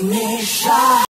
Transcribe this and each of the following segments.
Bonesha.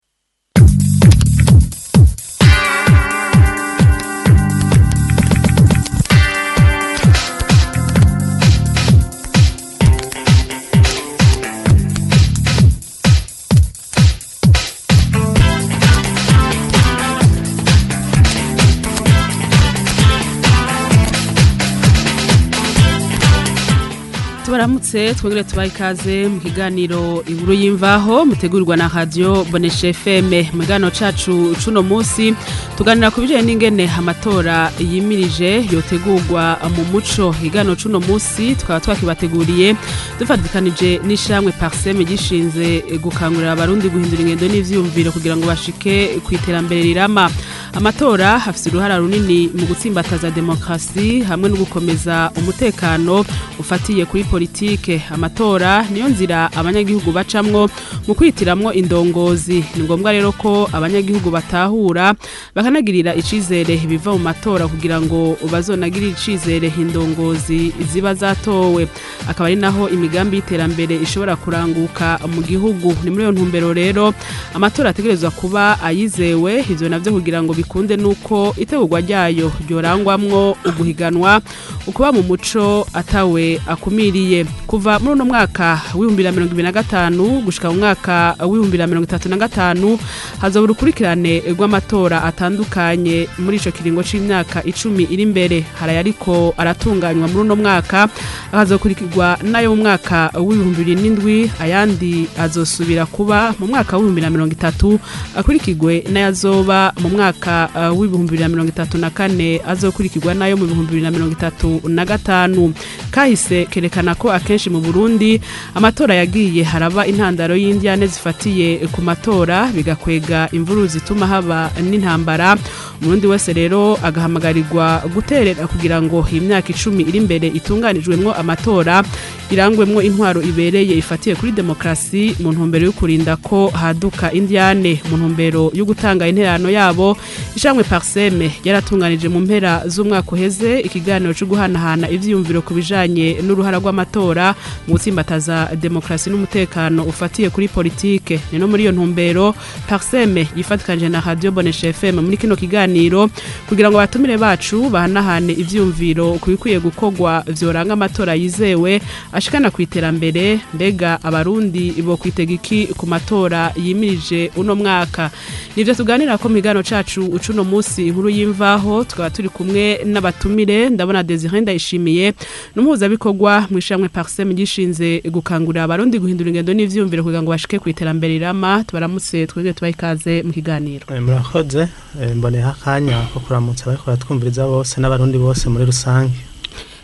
Tubaramutse twongere tubahe ikaze mu kiganiro inkuru y'imvaho mutegurwa na Radio Bonesha FM. Mu kiganiro cacu cuno musi tuganira ku bijanye n'ingene amatora yimirije yotegurwa mu muco. Ikiganiro cuno musi tukaba twakibateguriye dufatikanije n'ishamwe Parseme gishinze gukangurira abarundi guhindura ingendo n'ivyiyumviro kugira ngo bashike ku iterambere rirama. Amatora afise uruhara runini mu gutsimbataza demokrasi hamwe no gukomeza umutekano ufatiye kuri politike. Amatora niyo nzira abanyagihugu bacamwo mu kwitiramwo indongozi. Ni ngombwa rero ko abanyagihugu batahura bakanagirira icizere biva mu matora kugira ngo bazonagirire icizere indongozi ziba zatowe, akaba ari naho imigambi y'iterambere ishobora kuranguka mu gihugu. Ni muri iyo ntumbero rero amatora ategerezwa kuba ayizewe, ivyo navyo kugira ngo bikunde nuko itegurwa ryayo ryorangwamwo uguhiganwa, ukuba mu muco atawe akumiriye. Kuva muri uno mwaka w'2025 gushika mu mwaka w'2035 hazoba urukurikirane rw'amatora atandukanye muri ico kiringo c'imyaka 10 iri imbere. Haraye ariko aratunganywa muri uno mwaka, akazokurikirwa nayo mu mwaka w'2007, ayandi azosubira kuba mu mwaka w'2030, akurikirwe n'ayazoba mu mwaka w'2034, azokurikirwa nayo mu 2035. Kahise kerekana ko akenshi mu Burundi amatora yagiye haraba intandaro y'indyane zifatiye ku matora, bigakwega imvururu zituma haba n'intambara. Umurundi wese rero agahamagarirwa guterera kugira ngo imyaka 10 iri imbere itunganijwemwo amatora irangwemwo intwaro ibereye ifatiye kuri demokrasi, mu ntumbero yo kurinda ko haduka indyane. Mu ntumbero yo gutanga intererano yabo, ishamwe Parseme yaratunganije mu mpera z'umwaka uheze ikiganiro cyo guhanahana ivyiyumviro ku bijanye n'uruhara rw'amatora mu gutsimbataza demokrasi n'umutekano ufatiye kuri politike. Ni no muri iyo ntumbero Parseme yifatikanije na Radio Bonesha FM muri kino kiganiro kugira ngo abatumire bacu bahanahane ivyiyumviro ku bikwiye gukorwa vyoranga amatora yizewe ashikana ku iterambere. Mbega abarundi bo kwitega iki ku matora yimirije uno mwaka? Nivyo tuganira ko mu kiganiro cacu ucuno musi inkuru y'imvaho. Tukaba turi kumwe n'abatumire. Ndabona Desire Ndayishimiye n'umuhuzabikorwa mu ishamwe Parseme gishinze gukangurira abarundi guhindura ingendo n'ivyiyumviro kugira ngo bashike ku iterambere rirama. Tubaramutse twege tubahe ikaze mu kiganiro. Murakoze, mboneha akanya ko kuramutsa bariko baratwumviriza bose n'abarundi bose muri rusange.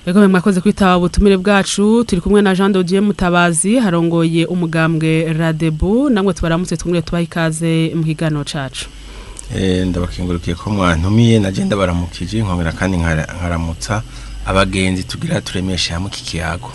Ego, mwakoze kwitaba ubutumire bwacu. Turi kumwe na Jean de Dieu Mutabazi harongoye umugambwe Radebu, namwe tubaramutse twongere tubahe ikaze mu kiganiro cacu. Ndabakengurukiye ko mwantumiye, naje ndabaramukije nkongera kandi nkaramutsa abagenzi tugira turemeshe hamwe iki kiyago.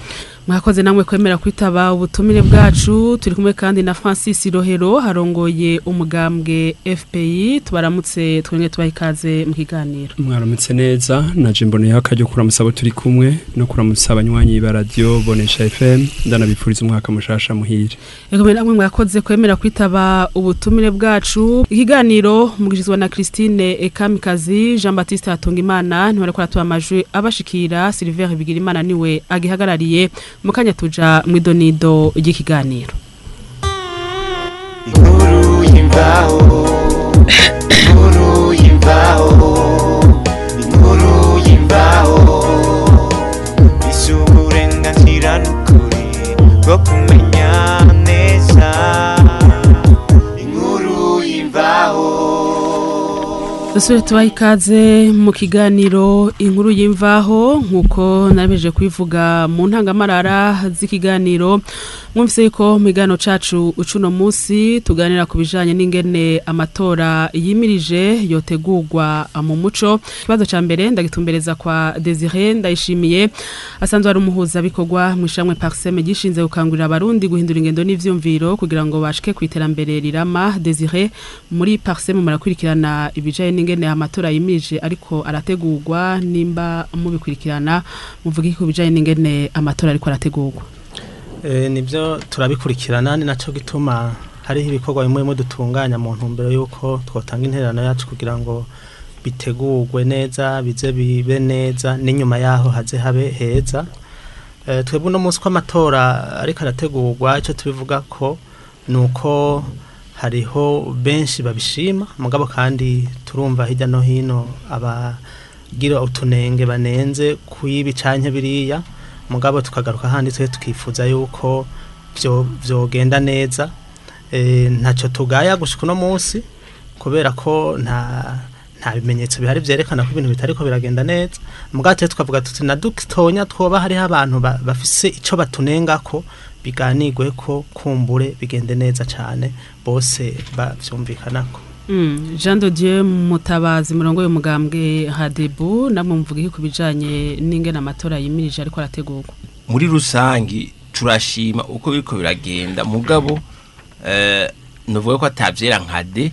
Mwakoze namwe kwemera kwitaba ubutumire bwacu. Turi kumwe kandi na Francis Rohero harongoye umugambwe FPI. Tubaramutse twongere tubahe ikaze mu kiganiro. Mwaramutse neza, naje mboneyeho akaryo kuramutsa abo turi kumwe no kuramutsa abanywanyi ba Radio Bonesha FM, ndanabipfuriza umwaka mushasha muhire. Ego, namwe mwakoze kwemera kwitaba ubutumire bwacu. Ikiganiro mugishizwa na Christine Kamikazi, Jean Baptiste Hatungimana niwe ariko aratuba amajwi abashikira, Silver Bigirimana niwe agihagarariye. Mukanya tuja mwidonido ry'ikiganiro. Inkuru y'imvaho, inkuru y'imvaho, inkuru y'imvaho, isuburenganzira n'ukuri bwo kumenya neza. Inkuru y'imvaho. Dusubire tubahe ikaze mu kiganiro inkuru y'imvaho. Nkuko nabeje kubivuga mu ntangamarara z'ikiganiro, mwumvise yuko mu kiganiro cacu ucuno musi tuganira ku bijanye n'ingene amatora yimirije yotegurwa mu muco. Ikibazo ca mbere ndagitumbereza kwa Desire Ndayishimiye asanzwe ari umuhuza bikorwa mu ishamwe Parseme gishinze gukangurira abarundi guhindura ingendo n'ivyumviro kugira ngo bashike ku iterambere rirama. Desire, muri Parseme murakurikirana ibijanye n'ingene amatora yimirije ariko arategurwa, nimba mubikurikirana muvuge ku bijanye n'ingene amatora ariko arategurwa. Nibyo turabikurikirana, ni naco gituma Hariho ibikorwa bimwe bimwe dutunganya mu ntumbero y'uko twotanga intererano yacu kugira ngo bitegurwe neza, bize bibe neza, n'inyuma yaho haze habe heza. Twebwe uno munsi ko amatora ariko arategurwa, icyo tubivuga ko ni uko hariho benshi babishima, mugabo kandi turumva hirya no hino abagira utunenge banenze kuyibi canke biriya, mugabo tukagaruka handi twe tukifuza yuko vyogenda neza. Ntacyo tugaya gushika uno munsi kubera ko nta bimenyetso bihari vyerekana ko ibintu bitariko biragenda neza, mugabo twe tukavuga tuti na dutonya twoba hariho abantu bafise ico batunengako, biganirwe ko kumbure bigende neza cane bose bavyumvikanako. Jean de Dieu Mutabazi, murongo y'umugambwe Hadebu, namwe muvuga ku bijanye n'ingene amatora yimirije ariko arategurwa. Muri rusangi turashima uko biriko biragenda, mugabo novuga ko atavyera nkade,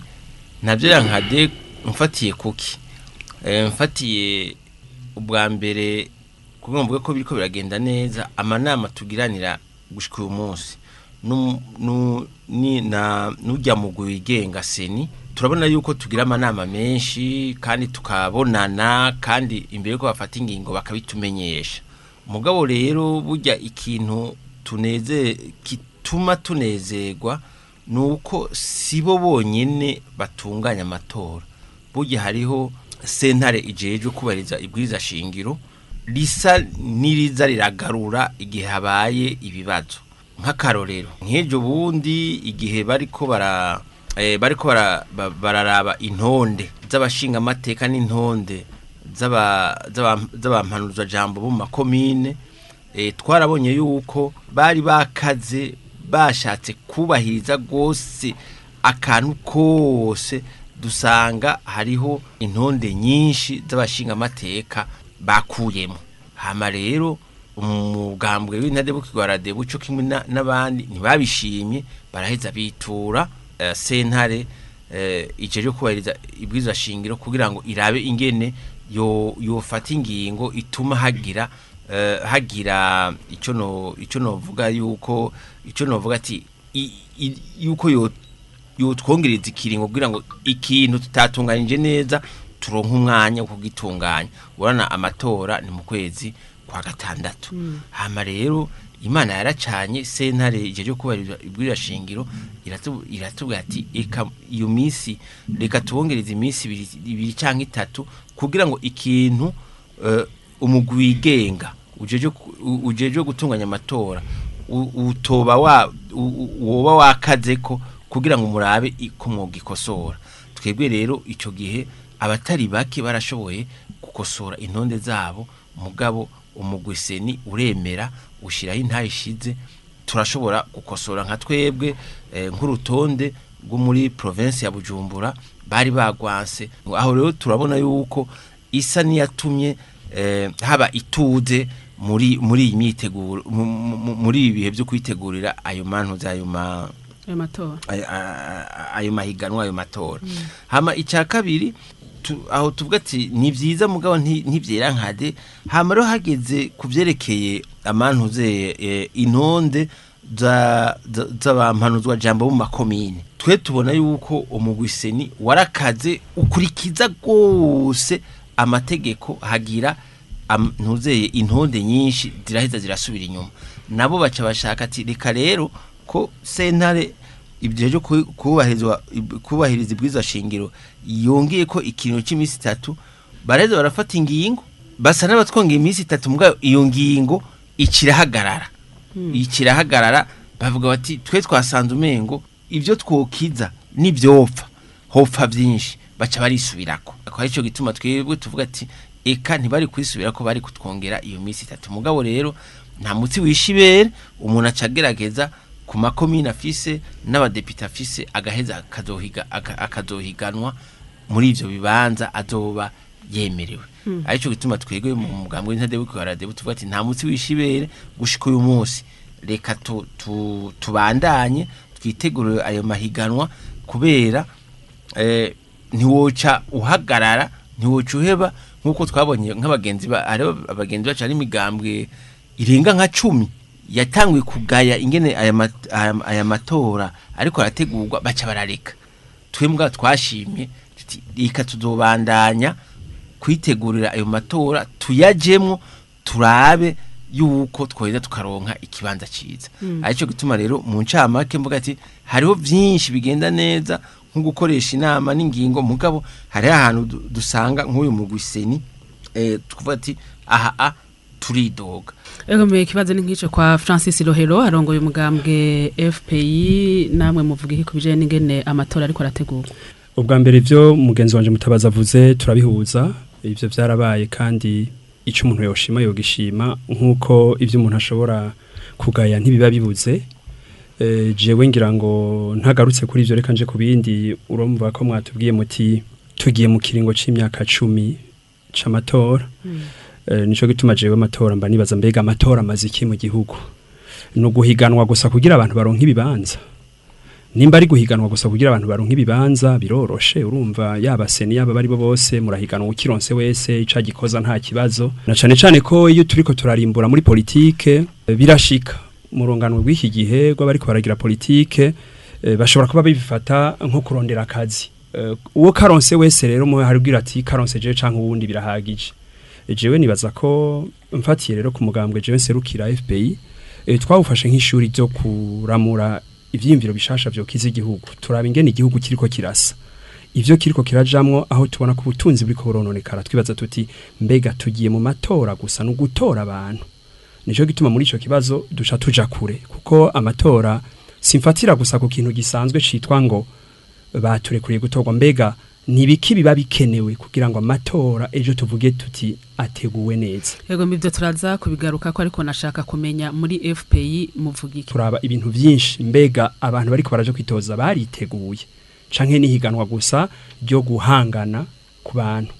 ntavyera nkade. Mfatiye kuki? Mfatiye ubwa mbere kugira mvuge ko biriko biragenda neza, amanama tugiranira gushika uyu munsi nujya mu wigenga seni, turabona yuko tugira amanama menshi kandi tukabonana, kandi imbere yuko bafata ingingo bakabitumenyesha. Mugabo rero burya ikintu tuneze kituma tunezerwa nuko sibo bonyene batunganya amatora. Burya hariho sentare ijejwe kubahiriza ibwirizwa shingiro risa niriza riragarura igihe habaye ibibazo. Nk'akarorero, nk'ejo bundi igihe bariko bararaba intonde z'abashinga amateka n'intonde z'abampanuza jambo bo mu makomine, twarabonye yuko bari bakaze bashatse kubahiriza gose akantu kose, dusanga hariho intonde nyinshi z'abashinga amateka bakuyemo. Hama rero umugambwe w'intadebukirwa Radebu cyo kimwe n'abandi ntibabishimye, baraheza bitura sentare ijeje kubahiriza ibwirizwa shingiro kugira ngo irabe ingene yofata ingingo ituma hagira ico novuga yuko ico novuga ati yuko yotwongereza ikiringo kugira ngo ikintu tutatunganije neza turonke umwanya wo kugitunganya. Urana amatora ni mu kwezi kwa gatandatu. Hama rero Imana yaracanye, sentare ijeje kubahiriza ibwirizwa shingiro iratubwira ati eka iyo minsi reka tubongereze iminsi ibiri canke itatu kugira ngo ikintu umugwi wigenga ujeje gutunganya amatora utoba woba wakazeko kugira ngo murabe ko mwogikosora. Twebwe rero ico gihe abatari bake barashoboye gukosora intonde zabo, mugabo umugwiseni uremera ushiraho intaye ishize, turashobora gukosora nka twebwe nk'urutonde rwo muri province ya Bujumbura bari bagwanse. Aho rero turabona yuko isa niyatumye haba ituze muri iyi myiteguro, muri ibihe byo kwitegurira ayo mantu ayo matora, ayo mahiganwa, ayo matora. Hama icya kabiri aho tuvuga ati ni vyiza mugabo ntivyera nkade. Hama rero hageze kuvyerekeye amantuze intonde z'abampanuzwa jambo mu makomine, twe tubona yuko umugwiseni warakaze ukurikiza gose amategeko, hagira ntuzeye intonde nyinshi ziraheza zirasubira inyuma. Nabo baca bashaka ati reka rero ko sentare ibyo kubahiriza ibwirizwa shingiro yongeye ko ikintu cy'iminsi itatu, baraheza barafata ingingo basa n'abatwongeye iminsi itatu, mugabo iyo ngingo ikirahagarara. Ikirahagarara bavuga bati twe twasanze umengo ibyo twokiza nibyopfa hopfa byinshi, baca barisubirako. Akaba arico gituma twebwe tuvuga ati eka ntibari kwisubirako, bari kutwongera iyo minsi itatu. Mugabo rero nta mutsi wishibere, umuntu acagerageza ku makomine afise n'abadepite afise, agaheza akazohiganwa muri ivyo bibanza azoba yemerewe. Arico gituma twebwe mu mugambwe w'intadebukirwa Radebu tuvuga ati nta mutsi wishibere gushika uyu munsi, reka tubandanye twitegurire ayo mahiganwa, kubera ntiwoca uhagarara, ntiwoca uheba nkuko twabonye nk'abagenzi abagenzi bacu ari imigambwe irenga nka 10 yatanguye kugaya ingene aya matora ariko arategurwa baca barareka. Twembwa twashimye tuti reka tuzobandanya kwitegurira ayo matora tuyajemwo turabe yuko twoheza tukaronka ikibanza ciza. Arico gituma rero mu ncamake mvuga ati hariho vyinshi bigenda neza nko gukoresha inama n'ingingo, mugabo hari ahantu dusanga nk'uyu mugwi seni tukuvuga ati aha turidoga. Ego mbe ikibazo ni nk'ico kwa Francis Rohero arongoye umugambwe FPI, namwe muvuga iki kubijanye n'ingene amatora ariko arategurwa? Ubwa mbere ivyo mugenzi wanje Mutabaza avuze turabihuza, ivyo vyarabaye kandi ico umuntu yoshima yogishima nkuko ivyo umuntu ashobora kugaya ntibiba bibuze. Jewe ngira ngo ntagarutse kuri ivyo reka nje kubindi. Urumva ko mwatubwiye muti tugiye mu kiringo c'imyaka 10 c'amatora. Nico gituma jewe amatora mba nibaza mbega amatora amaze iki mu gihugu? No guhiganwa gusa kugira abantu baronke ibibanza. Nimba ari guhiganwa gusa kugira abantu baronke ibibanza biroroshe, urumva yaba seni yaba bari bo bose murahiganwa ukironse wese ica gikoza nta kibazo. Na cane cane ko iyo turiko turarimbura muri politike birashika murongano rw'iki gihe rw'abariko baragira politike bashobora kuba bibifata nko kurondera akazi. Uwo karonse wese rero mu harubwira ati karonse jewe canke uwundi birahagije. Jewe nibaza ko mfatiye rero ku mugambwe jewe nserukira FPI, twawufashe nk'ishuri ryo kuramura ivyiyumviro bishasha vyo kiza igihugu. Turaba ingene igihugu kiriko kirasa, ivyo kiriko kirajamwo, aho tubona ko ubutunzi buriko burononekara, twibaza tuti mbega tugiye mu matora gusa no gutora abantu. Nico gituma muri ico kibazo duca tuja kure, kuko amatora simfatira gusa ku kintu gisanzwe citwa ngo baturekuriye gutorwa, mbega nibiki biba bikenewe kugira ngo amatora ejo tuvuge tuti ateguwe neza. Yego mibyo turaza kubigaruka ko, ariko nashaka kumenya muri FPI muvuga iki? Turaba ibintu vyinshi, mbega abantu bariko baraje kwitoza bariteguye canke nihiganwa gusa ryo guhangana ku bantu.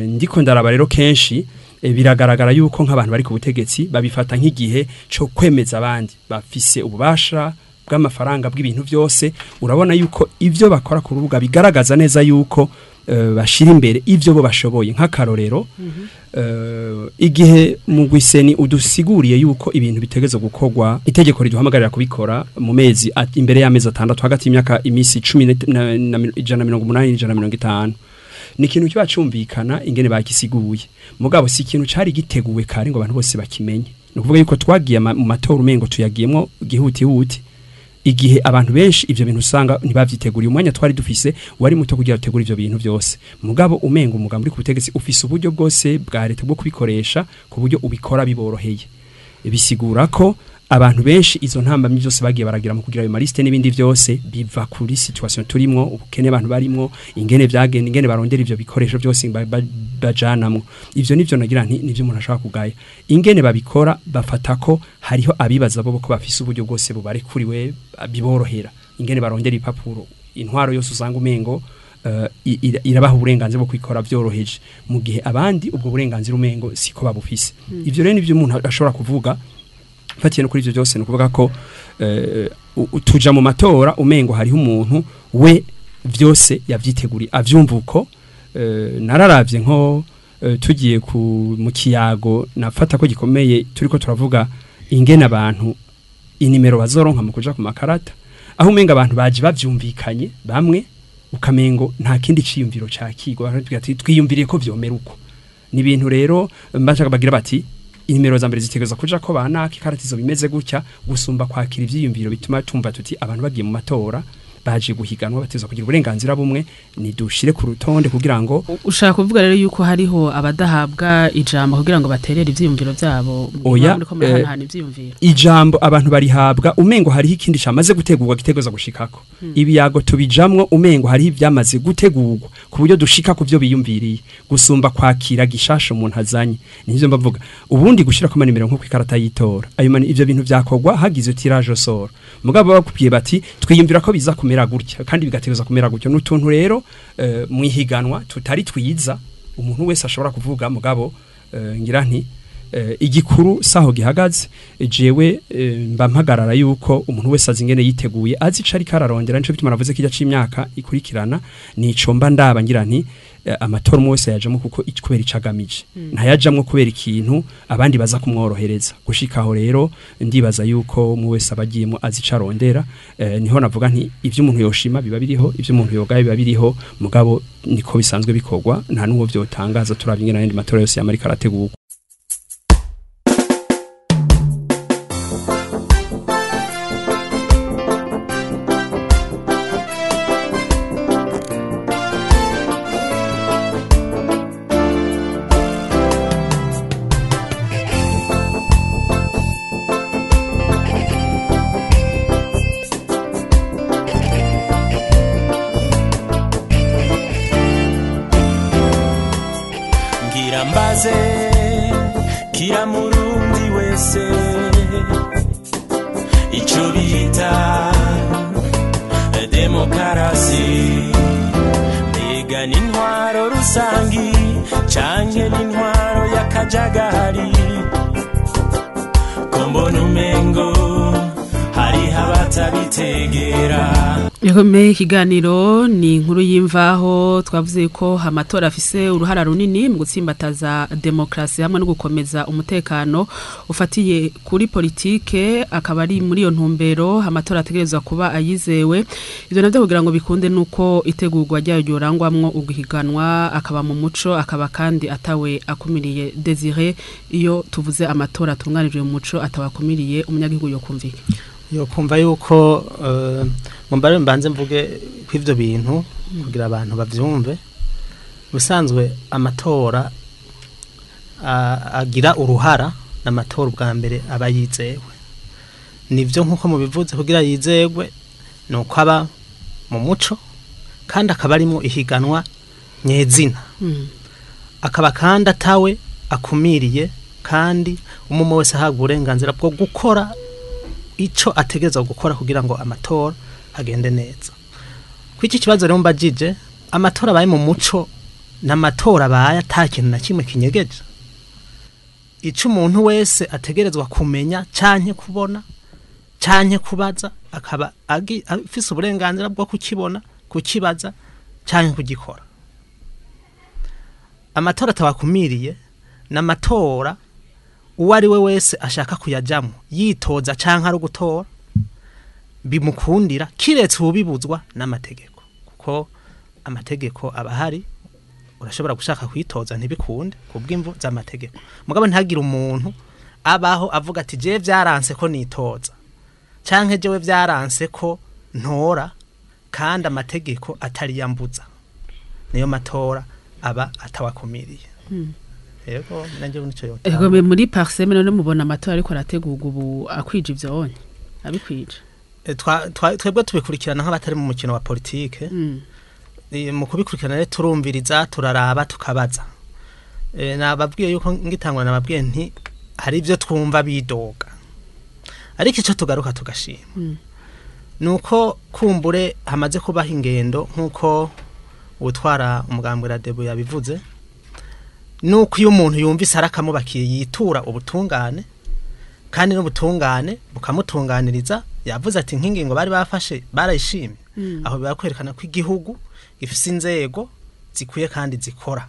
Ndiko ndaraba rero kenshi biragaragara yuko nk'abantu bari ku butegetsi babifata nk'igihe cyo kwemeza abandi bafise ububasha bw'amafaranga bw'ibintu byose. Urabona yuko ivyo bakora ku rubuga bigaragaza neza yuko bashira imbere ivyo bo bashoboye. Nk'akarorero, igihe mugwiseni udusiguriye yuko ibintu bitegezo gukorwa, itegeko riduhamagarira kubikora mu mezi imbere y'amezi 6 hagati y'imyaka imisi 10 na 180 150, ni ikintu kiba cumvikana ingene bagisiguye, mugabo si ikintu cari giteguwe kare ngo abantu bose bakimenye. Ni ukuvuga yuko twagiye mu matora umengo tuyagiyemwo gihutihuti, igihe abantu benshi ivyo bintu usanga ntibavyiteguriye. Umwanya twari dufise wari muto kugira utegure ivyo bintu byose, mugabo umengo umugambi uri ku butegetsi ufise uburyo bwose bwa leta bwo kubikoresha ku buryo ubikora biboroheye. Bisigura ko abantu benshi izo ntambamyi zose bagiye baragira mu kugira ayo maliste n'ibindi byose biva kuri situation turimwo, ubukene abantu barimwo, ingene vyagenda, ingene barondera ivyo bikoresho byose bajanamwo. Ivyo nivyo nagira nti nivyo umuntu ashaka kugaya. Ingene babikora bafata ko hariho abibaza bo ko bafise uburyo bwose bubarekuriwe biborohera, ingene barondera ipapuro, intwaro yose usanga umengo irabaha uburenganzira bwo kwikora byoroheje, mu gihe abandi ubwo burenganzira umengo siko babufise. Ivyo rero nivyo umuntu ashobora kuvuga. Mfatiye no kuri ivyo byose, nukuvuga ko tuja mu matora umengo hariho umuntu we vyose yavyiteguriye avyumva uko. Nararavye nko tugiye ku mu kiyago nafata ko gikomeye turiko turavuga ingene abantu inimero bazoronka mu kuja ku makarata, aho umenga abantu baje bavyumvikanye bamwe, ukamengo nta kindi ciyumviro cakigwa, ati twiyumviriye ko vyomera uko. Ni ibintu rero mbashaka bagira bati inimero za mbere zitegereza kuja ko banaka ikaratizo bimeze gutya, gusumba kwakira ivyiyumviro bituma tumva tuti abantu bagiye mu matora baje guhiganwa bateza kugira uburenganzira bumwe, ni dushire ku rutonde kugira ngo. Ushaka kuvuga rero yuko hariho abadahabwa ijambo kugira ngo baterere ivyiyumviro vyabo? Oya, muriko murahanahana ivyiyumviro. Ijambo abantu barihabwa umengo hariho ikindi camaze gutegurwa gitegereza gushikako. Ibiyago tubijamwo umengo hariho ivyamaze gutegurwa ku buryo dushika ku vyo biyumviriye, gusumba kwakira gishasha umuntu azanye. Nivyo mbavuga ubundi gushira ko manimero nko kwikarata yitora ayo mani, ivyo bintu vyakorwa hagize tirage au sort, mugabo bakubwiye bati twiyumvira ko biza kumera gutya kandi bigategereza kumera gutyo. N'utuntu rero mwihiganwa tutari twiza umuntu wese ashobora kuvuga, mugabo ngira nti igikuru saho gihagaze. Jewe mba mpagarara yuko umuntu wese azi ingene yiteguye, azi ico ariko ararondera. Nico gituma navuze kijya c'imyaka ikurikirana, nico mba ndaba ngira nti Amatora umwe wese yajamwo kuko kubera icagamije, ntayajamwo kubera ikintu abandi baza kumworohereza. Gushikaho rero ndibaza yuko umwe wese abagiyemo azi icarondera. Niho navuga nti ivyo umuntu yoshima biba biriho, ivyo umuntu yogaye biba biriho, mugabo niko bisanzwe bikorwa, nta n'uwo vyotangaza turavye ingene ayandi matora yose y'Amerika arategurwa. Ngira mbaze kira murundi wese ico bita demokarasi, mbega n'intwaro rusangi canke n'intwaro y'akajagari, ko mbona umengo hariho abatabitegera. Yegome, ikiganiro ni inkuru y'imvaho. Twavuze ko amatora afise uruhara runini mu gutsimbataza demokrasi hamwe no gukomeza umutekano ufatiye kuri politike, akaba ari muri iyo ntumbero amatora ategerezwa kuba ayizewe. Ivyo navyo kugira ngo bikunde nuko itegurwa ryayo ryorangwamwo uguhiganwa, akaba mu muco, akaba kandi atawe akumiriye. Desire, iyo tuvuze amatora atunganijwe mu muco atawakumiriye, umunyagihugu yokumvika? Yo kumva yuko mumbare mbanze mvuge ko ivyo bintu kugira abantu bavyumve. Ubusanzwe amatora agira uruhara n'amatora ubwa mbere aba yizewe. Nivyo nkuko mubivuze, kugira yizegwe nuko aba mu muco kandi akaba arimo ihiganwa nyezina, akaba kandi atawe akumiriye, kandi umwe wese ahabwa uburenganzira bwo gukora ico ategerezwa gukora kugira ngo amatora agende neza. Kwiki kibazo rero mbajije, amatora abaye mu muco n'amatora abaye ata kintu na kimwe kinyegeje, ico umuntu wese ategerezwa kumenya canke kubona canke kubaza, akaba afise uburenganzira bwo kukibona, kukibaza canke kugikora. Amatora atawakumiriye n'amatora uwo ari we wese ashaka kuyajamwo yitoza canke ari gutora bimukundira, kiretse ubibuzwa n'amategeko, kuko amategeko aba ahari. Urashobora gushaka kwitoza ntibikunde kubw'imvo z'amategeko, mugabo ntihagire umuntu abaho avuga ati jewe vyaranse ko nitoza canke jewe vyaranse ko ntora kandi amategeko atari yambuza. Niyo matora aba atawakumiriye. Yego, nanje nico yotanga. Ego, muri Parseme none mubona amatora ariko arategurwa ubu akwije ivyo onye abikwije? Twebwe tubikurikirana nk'abatari mu mukino wa politike. Mu kubikurikirana rero turumviriza, turaraba, tukabaza. Nababwiye yuko ngitangwa nababwiye nti hari ivyo twumva bidoga, ariko ico tugaruka tugashima nuko kumbure hamaze kubaho ingendo nkuko utwara umugambwe Radebu yabivuze, nuko iyo umuntu yumvise arakamubakiye yitura ubutungane kandi n'ubutungane bukamutunganiriza. Yavuze ati nk'ingingo bari bafashe barayishimye. Aho biba kwerekana ko igihugu gifise inzego zikwiye kandi zikora.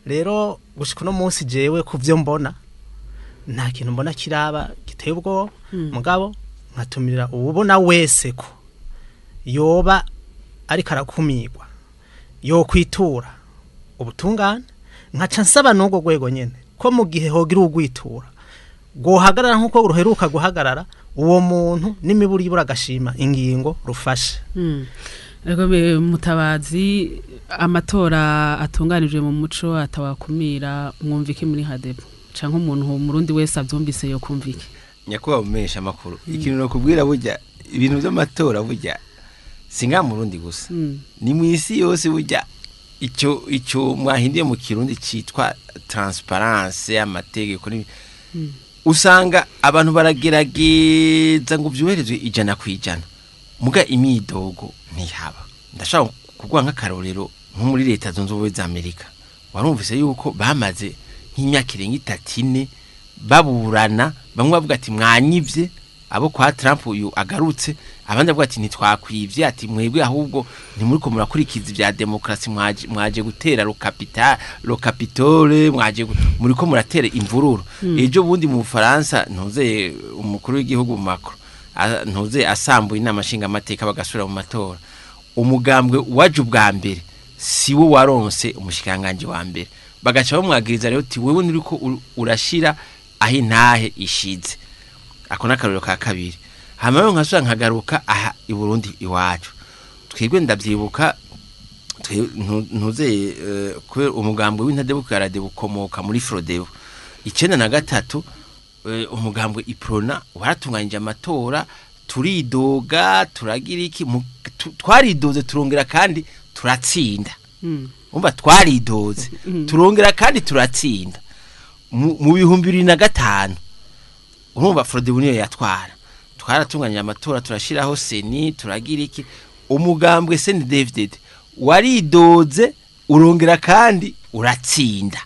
Rero gushika uno munsi jewe kuvyo mbona nta kintu mbona kiraba giteye ubwoba, mugabo nkatumirira uwubona wese ko yoba ariko arakumirwa yo kwitura ubutungane, nkaca nsaba n'ubwo rwego nyene ko mu gihe hogira ugwitura guhagarara nkuko ruheruka guhagarara, uwo muntu n'imiburi ibura agashima ingingo rufashe. Ego, Mutabazi, amatora atunganijwe mu muco atawakumira, mwumvike muri Hadebu canke umuntu umurundi wese avyumvise yo kumvike? Nyakubahwa mumesha amakuru, ikintu nokubwira, burya ibintu vy'amatora burya singa mu Burundi gusa, ni mu isi yose. Burya ico mwahindiye mu Kirundi citwa transparence, amategeko usanga abantu baragerageza ngo vyuherezwe 100%, muga imidogo ntihaba. Ndashaka kuguha nk'akarorero nko muri Leta Zunze Ubumwe za Amerika, warumvise yuko bamaze nk'imyaka irenga 3, 4 baburana, bamwe bavuga ati mwanyivye. abo kwa Trump uyu agarutse, abandi bavuga ati ntitwakwivye, ati mwebwe ahubwo ntimuriko murakurikiza ibya demokrasi, mwaje gutera le Capitole, mwaje muriko muratera imvururu. Ejo bundi mu Bufaransa ntuze umukuru w'igihugu Macron ntuze asambuye inama nshinga amateka bagasubira mu matora, umugambwe waje ubwa mbere si wo waronse umushikanganje wa mbere, bagaca bamwagiriza rero uti wewe nuriko urashira aho intahe ishize. Ako n'akarorero ka kabiri. Hama rero nkasubira nkagaruka aha i Burundi iwacu, twebwe ndavyibuka ntuze kubera umugambwe w'intadebuka bukomoka muri Frodebu 93, umugambwe Iprona waratunganyije amatora, turidoga turagira iki, twaridoze turongera kandi turatsinda. Umva twaridoze turongera kandi turatsinda mu 2005. Urumva Frodebu niyo yatwara, twaratunganyije amatora turashiraho seni turagira iki, umugambwe CNDD-FDD waridoze urongera kandi uratsinda.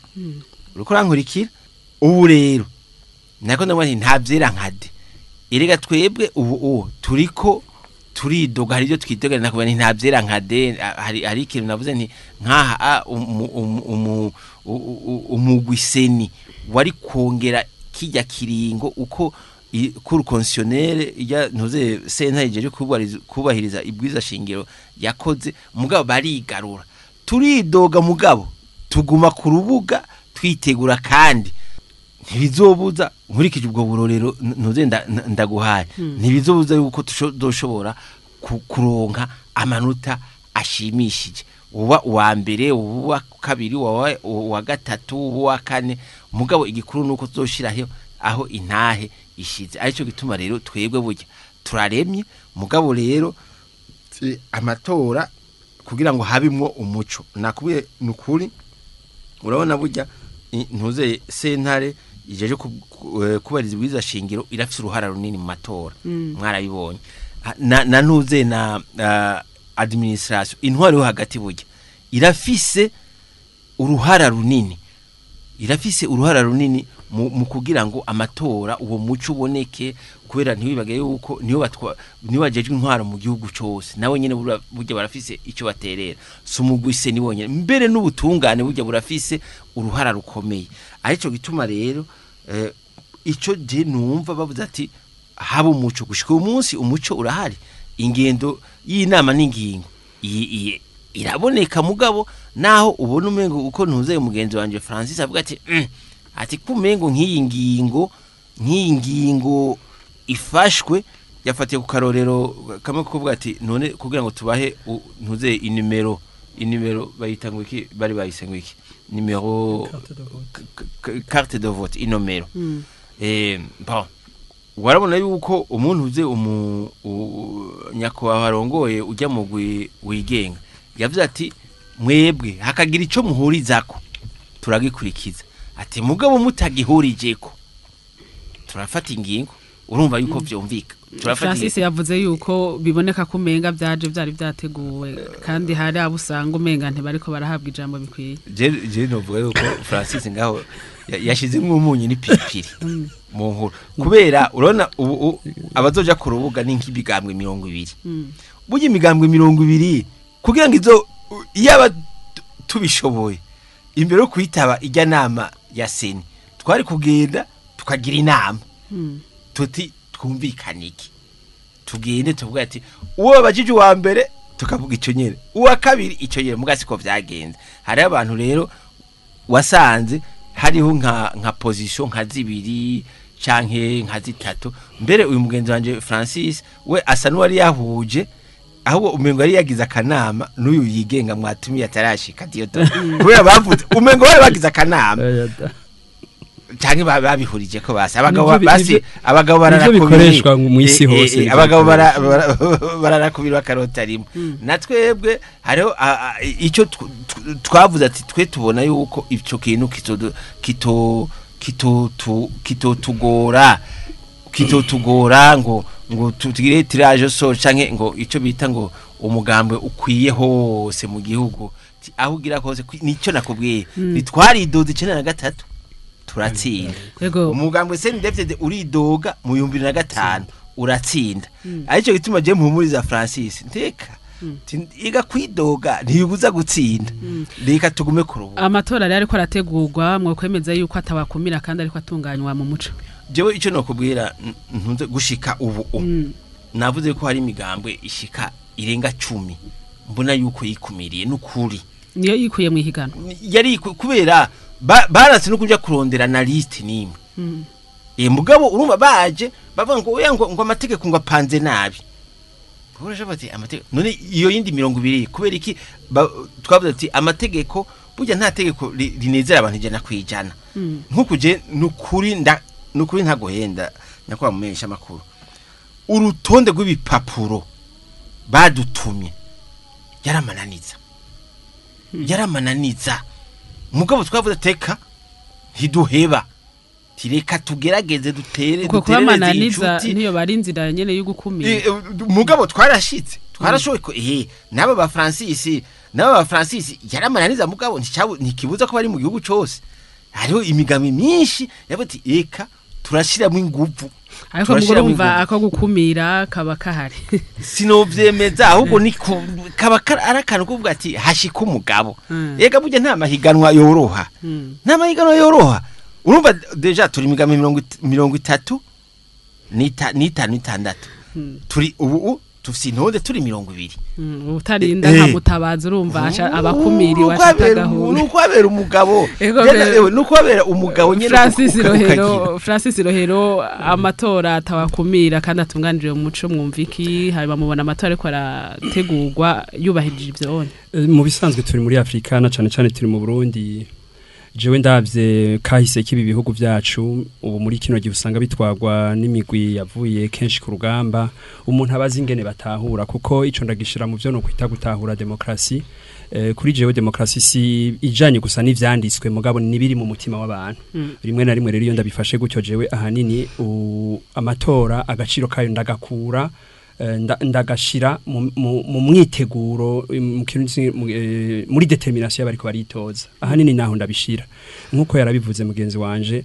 Uriko urankurikira? Ubu rero nako ndabona nta vyera nkade, erega twebwe ubu turiko turidoga, hari ibyo twidogera nakubona nta vyera nkade. Hari ikintu navuze nti nkaha umugwi seni wari kongera kijya kiringo uko cour constitutionnelle ijya ntuze senta ijeje kubahiriza ibwiza shingiro yakoze, mugabo barigarura turidoga, mugabo tuguma ku rubuga twitegura, kandi ntibizobuza nkurikije ubwo burorero ntuze ndaguhaye, ntibizobuza yuko tuzoshobora kuronka amanota ashimishije, uba uwa mbere, uwa kabiri, uwa gatatu, uwa kane, mugabo igikuru nuko tuzoshiraho aho intahe ishize. Arico gituma rero twebwe burya turaremye, mugabo rero amatora kugira ngo habimwo umuco nakubiye nukuri. Urabona burya ntuze sentare ijeje kubariza ibwiza shingiro irafise uruhara runini mu matora, mwarabibonye na ntuze na administration intwari yo hagati burya irafise uruhara runini, irafise uruhara runini mu kugira ngo amatora uwo muco uboneke, kubera ntiwibage yuko niyo bajeje intwaro mu gihugu cose, nawe nyene burya barafise ico baterera, si umugwise ni wonyene, mbere n'ubutungane burya burafise uruhara rukomeye. Arico gituma rero ico je numva bavuze ati haba umuco gushika umunsi umuco urahari, ingendo y'inama n'ingingo iraboneka, mugabo naho ubona umengo uko ntuze umugenzi wanje Francis avuga ati ati kumengo nk'iyi ngingo ifashwe yafatiye ku karorero kamwe kuvuga ati none kugira ngo tubahe ntuze inimero bayita ngo iki, bari bayise ngo iki nimero carte de vote inomero. Bon warabona yuko umuntu uze nyakubahwa arongoye ujya mu wigenga yavuze ati mwebwe hakagira ico muhurizako turagikurikiza, ati mugabo mutagihurijeko turafata ingingo. Urumva yuko vyumvika. Francis yavuze yuko biboneka ko umenga byaje byari byateguwe, kandi hari abo usanga umenga ntibariko barahabwa ijambo bikwiye. Je novuga yuko Francis ngaho yashizemwo umunyu n'ipiripiri mu nkuru, kubera urabona ubu abazoja ku rubuga ni nk'ibigambwe 20. Burya imigambwe 20 kugira ngo izo iyaba tubishoboye imbere yo kwitaba ijya nama ya seni twari kugenda tukagira inama tuti twumvikane iki, tugende tuvuga ati uwo bajije uwa mbere tukavuga ico nyene, uwa kabiri ico nyene, muga siko vyagenze. Hari abantu rero wasanze hariho nka position nka zibiri canke nka zitatu. Mbere uyu mugenzi wanje Francis we asa n'uwari yahuje, ahubwo umengo yari yagize akanama n'uyu yigenga mwatumiye atarashika Dieudonné, kubera bavuze umengo bari bagize akanama canke babihurije ko basi abagabo basi abagabo bararakoreshwa mu isi hose, abagabo bararakubira bakarota rimwe. Natwebwe hariho ico twavuze ati twe tubona yuko ico kintu kitotugora ngo tugire tirage sort canke ngo ico bita ngo umugambwe ukwiye hose mu gihugu, aho ugira hose nico nakubwiye nitwaridoze 93 turatsinda. Umugambwe CNDD-FDD uridoga mu 2005 Uratsinda. Aricyo gituma je mpumuriza Francis nteka iga kwidoga ntiyubuza gutsinda, reka tugume ku rubuga. Amatora rero ariko arategurwa, mwokwemeza yuko atawakumira kandi ariko atunganywa mu muco? Jewe icyo nokubwira, ntunze gushika ubu navuze ko hari imigambwe ishika irenga 10 mbona yuko yikumiriye n'ukuri. Niyo yikuye mu ihiganwa? Yari kubera baratse no kuja kurondera na liste nimwe. Mugabo urumva baje bavuga ngo oya, ngo amategeko ngo apanze nabi. Urasha bati amategeko none iyo yindi 20 kubera iki? Twavuze ati amategeko burya nta tegeko rinezera abantu 100%. Nkuko je nukuri nda nukuri ntagohenda nyakwa mumesha amakuru, urutonde rw'ibipapuro badutumye yaramananiza, yaramananiza. Mugabo twavuze teka ntiduheba, tireka tugerageze dutere Uko duterereze kubamananiza inshuti. Niyo bari inzira nyene yo gukumira. Mugabo twarashitse, twarashoboye ko n'aba ba Francis, n'aba ba Francis yaramananiza, mugabo ntikibuza ko bari mu gihugu cose hariho imigami myinshi yavuze ati eka turashiramo inguvu. Ariko Turashiramo mugurumva inguvu. ako gukumira kaba kahari. Sinovyemeza, ahubwo ni kaba ari akantu kuvuga ati hashika umugabo. Ega burya nta mahiganwa yoroha, nta mahiganwa yoroha. Urumva déjà turi imigami 35, 6 turi ubu tufise intonde turi 20. Utarinda nka mutabazi, urumva abakumiriwe acatagahura. Nuko abera umugabo. Ego. Nuko abera umugabo nyene. Francis ukagira. Rohero, Francis Rohero, amatora atawakumira kandi atunganije mu muco, mwumviki hanyuma mubona amatora ariko arategurwa yubahirije ivyo one? Mu bisanzwe turi muri Afrika na cane cane turi mu Burundi. Jewe ndavye kahise k'ibi bihugu vyacu, ubu muri kino gihe usanga bitwagwa n'imigwi yavuye kenshi ku rugamba. Umuntu abazi ingene batahura, kuko ico ndagishira mu vyo no kwita gutahura demokrasi. Kuri jewe demokrasi si ijanye gusa n'ivyanditswe, mugabo nibiri mu mutima w'abantu. Rimwe na rimwe rero iyo ndabifashe gutyo, jewe ahanini amatora agaciro kayo ndagakura ndagashira mu mwiteguro, mu kintu muri détermination y'abariko baritoza. Ahanini naho ndabishira nkuko yarabivuze mugenzi wanje.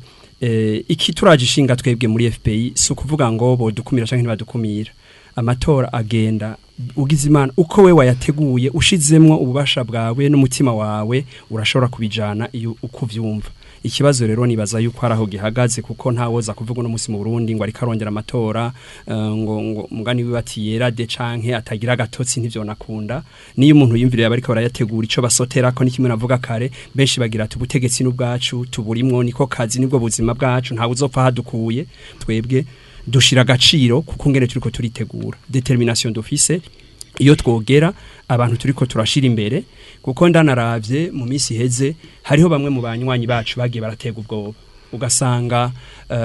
Iki turaje ishinga twebwe muri FPI si ukuvuga ngo bodukumira canke ntibadukumira. Amatora agenda ugize Imana uko we wayateguye, ushizemwo ububasha bwawe n'umutima wawe, urashobora kubijana iyo uko uvyumva. Ikibazo rero nibaza yuko ari aho gihagaze, kuko ntawoza kuvuga uno munsi mu Burundi ngo ariko arongera amatora ngo mugani wiwe ati yera de canke atagira agatotsi, ntivyo nakunda. Niyo umuntu yumviriye abariko barayategura ico basoterako ni kimwe navuga kare, benshi bagira ati ubutegetsi n'ubwacu, tuburimwo, niko kazi, nibwo buzima bwacu, ntawe uzopfa hadukuye. Twebwe dushira agaciro kuko ngene turiko turitegura, détermination d'office iyo twogera abantu turiko turashira imbere. Kuko ndanaravye mu minsi iheze, hariho bamwe mu banywanyi bacu bagiye baratega ubwoba, ugasanga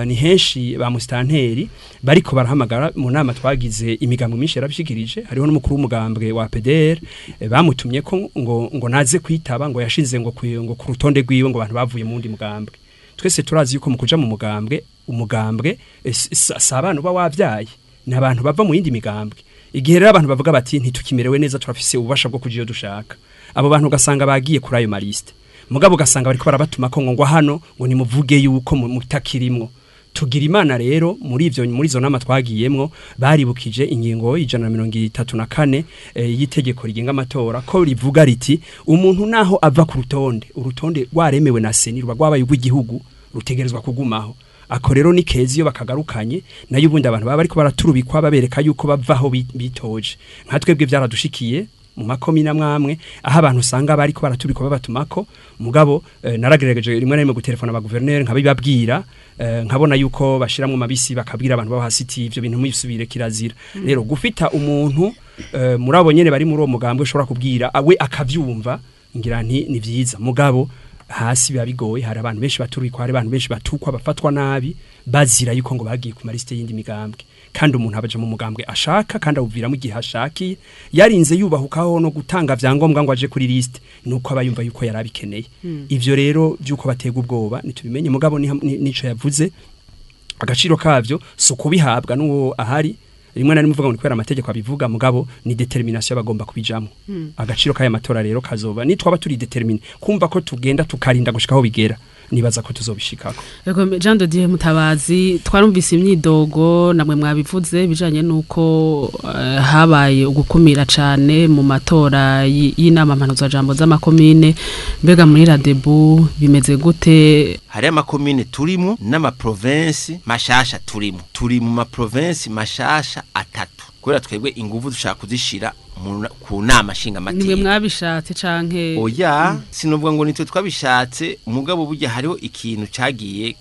ni henshi ba musitanteri bariko barahamagara. Mu nama twagize, imigambwe myinshi yarabishikirije, hariho n'umukuru w'umugambwe wa PDR bamutumye ko ngo naze kwitaba, ngo yashize ngo ku rutonde rwiwe ngo abantu bavuye mu wundi mugambwe. Twese turazi yuko mu kuja mu mugambwe, umugambwe si abana uba wavyaye, ni abantu bava mu yindi migambwe. Igihe rero abantu bavuga bati ntitukimerewe neza, turafise ububasha bwo kuja iyo dushaka, abo bantu ugasanga bagiye kuri ayo maliste, mugabo ugasanga bariko barabatuma ko ngo hano ngo nimuvuge yuko mutakirimwo. Tugira Imana rero muri ivyo, muri izo nama twagiyemwo, baribukije ingingo 134 y'itegeko rigenga amatora, ko rivuga riti umuntu naho ava ku rutonde, urutonde rwaremewe na CENI ruba rwabaye urw'igihugu, rutegerezwa kugumaho. Ako rero ni keza iyo bakagarukanye. Nayo ubundi abantu baba bariko baraturubikwa babereka yuko bavaho bitoje. Nka twebwe byaradushikiye mu makomine amwamwe aho abantu usanga bariko baraturikwa babatumako, mugabo naragerageje rimwe na rimwe gutelefona aba gouverneur nkabibabwira, nkabona yuko bashiramwo mabisi bakabwira abantu babo hasi iti ivyo bintu mwisubire, kirazira. Rero gufita umuntu muri abo nyene bari muri uwo mugambwe ushobora kubwira awe akavyumva, ngira nti ni vyiza. Mugabo hasi biba bigoye, hari abantu benshi baturikwa, hari abantu benshi batukwa, bafatwa nabi bazira yuko ngo bagiye ku maliste y'indi migambwe. Kandi umuntu abaja mu mugambwe ashaka kandi awuviramo igihe ashakiye, yarinze yubahukaho no gutanga vyangombwa ngo aje kuri liste, nuko aba yumva yuko yarabikeneye. Ivyo rero vyuko batega ubwoba nitubimenye, mugabo nico yavuze, agaciro kavyo si ukubihabwa n'uwo ahari. Rimwe na rimwe uvuga ngo ni kubera amategeko abivuga, mugabo ni détermination bagomba kubijamo. Agaciro k'aya matora rero kazoba nitwaba turi déterminé kumva ko tugenda tukarinda gushika aho bigera. Nibaza ko tuzobishikako. Ego, Jean de Dieu Mutabazi, twarumvise imyidogo namwe mwabivuze bijanye nuko habaye ugukumira cane mu matora y'inama mpanuzwajambo z'amakomine. Mbega muri Radebu bimeze gute? Hari amakomine turimo n'amaprovinsi mashasha turimo, turi mu maprovinsi mashasha atatu, kubera twebwe inguvu dushaka kuzishira ku nama nshinga Nimwe mateka. mwabishatse canke? Oya, sinovuga ngo nitwe twabishatse, mugabo burya hariho ikintu cagiye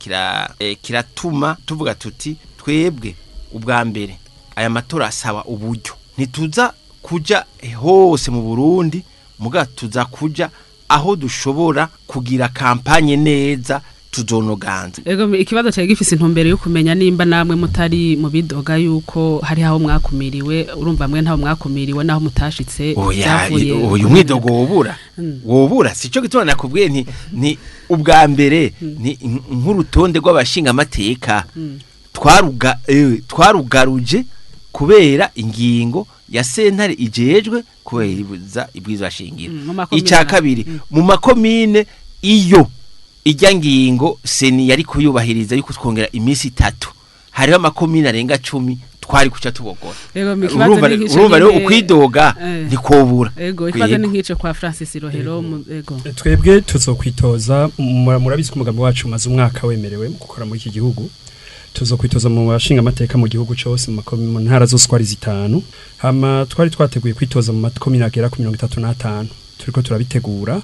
kiratuma tuvuga tuti twebwe ubwa mbere aya matora asaba uburyo, ntituza kuja hose mu Burundi, muga tuza kuja aho dushobora kugira kampanye neza, tuzonoganza. Ego, ikibazo cyari gifise intumbero yo kumenya nimba namwe mutari mu bidoga yuko hari aho mwakumiriwe. Urumva mwe ntaho mwakumiriwe naho mutashitse? Oya. Vyavuye Uyu mwidogo wobura sico gituma nakubwiye nti ni ubwa mbere ni nk'urutonde rw'abashinga amateka twarugaruje kubera ingingo ya sentare ijejwe kubahiriza ibwirizwa shingiro. Mu makomine. Icya kabiri, mu makomine, iyo ijya ngingo CENI yari kuyubahiriza yuko twongera iminsi 3, hariho amakomine arenga 10 twari kuca tubogora. Ego, ikibazo Urumva ni nk'ico urumva rero nyene. ukwidoga ntikobura. Ego, ikibazo ni Yego. nk'ico kwa Francis Rohero ego. Twebwe tuzokwitoza, murabizi ko umugambi wacu umaze umwaka wemerewe mu gukora muri iki gihugu. Tuzokwitoza mu bashinga amateka mu gihugu cyose, mu ntara zose uko ari zitanu. Hama twari twateguye kwitoza mu makomine agera ku 35, turiko turabitegura.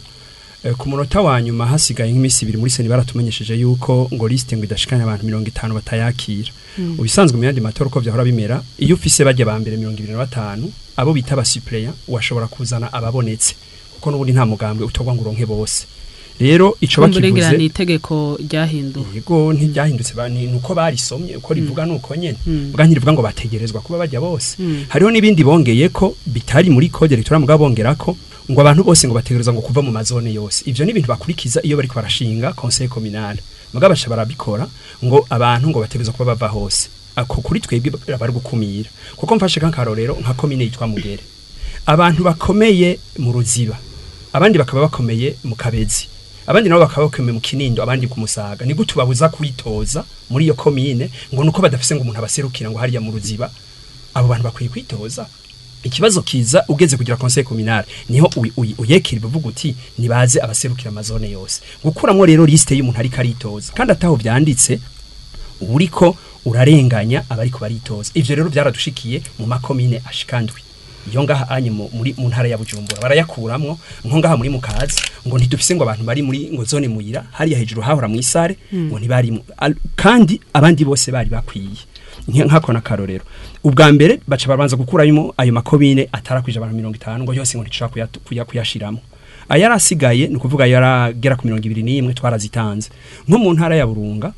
Ku munota wa nyuma, hasigaye nk'iminsi 2, muri CENI baratumenyesheje yuko ngo liste ngo idashikanye abantu 50 batayakira. Ubisanzwe mu yandi matora uko vyahora bimera, iyo ufise bajya ba mbere 25, abo bita aba suppléants, washobora kuzana ababonetse, kuko n'ubundi nta mugambwe utogwa ngo uronke bose. Rero ico Kumburengera bakivuze ni itegeko ryahinduwe. Yego, ntiryahindutse, nuko barisomye uko rivuga nuko nyene. Bwa ntirivuga ngo bategerezwa kuba bajya bose. Hariho n'ibindi bongeye ko bitari muri code électoral, mugabo bongera ko ngo abantu bose ngo bategerezwa ngo kuva mu mazone yose. Ivyo ni ibintu bakurikiza iyo bariko barashinga conseil communal, mugabo baca barabikora ngo abantu ngo bategerezwa kuba bava hose. Ako kuri twebwe bari gukumira, kuko mfashe kankarorero nka komine yitwa Mugere, abantu bakomeye mu Ruziba, abandi bakaba bakomeye mu Kabezi, abandi nabo bakaba bakomeye mu Kinindo, abandi ku Musaga, ni gute babuza kwitoza muri iyo komine ngo nuko badafise ngo umuntu abaserukira ngo hariya mu Ruziba? Abo bantu bakwiye kwitoza. Ikibazo kiza ugeze kugira conseil communal, niho uyekira bivuga uti nibaze abaserukira amazone yose. Gukuramwo rero liste y'umuntu ariko aritoza kandi ataho vyanditse, uriko urarenganya abariko baritoza. Ivyo rero byaradushikiye mu makomine ashikandwi iyo ngaha anye muri mu ntara ya Bujumbura, barayakuramwo nko ngaha muri Mukazi, ngo ntidufise ngo abantu bari muri ngo zone Muyira hariya hejuru hahora mu isare, ngo ntibarimo. Kandi abandi bose bari bakwiye. Nkako nakarorero, ubwa mbere baca babanza gukuramo ayo makomine atarakwije abantu 50, ngo yose ngo ntishobora kuyashiramo. Ayarasigaye, ni ukuvuga yaragera ku 21, twarazitanze. Nko mu ntara ya Burunga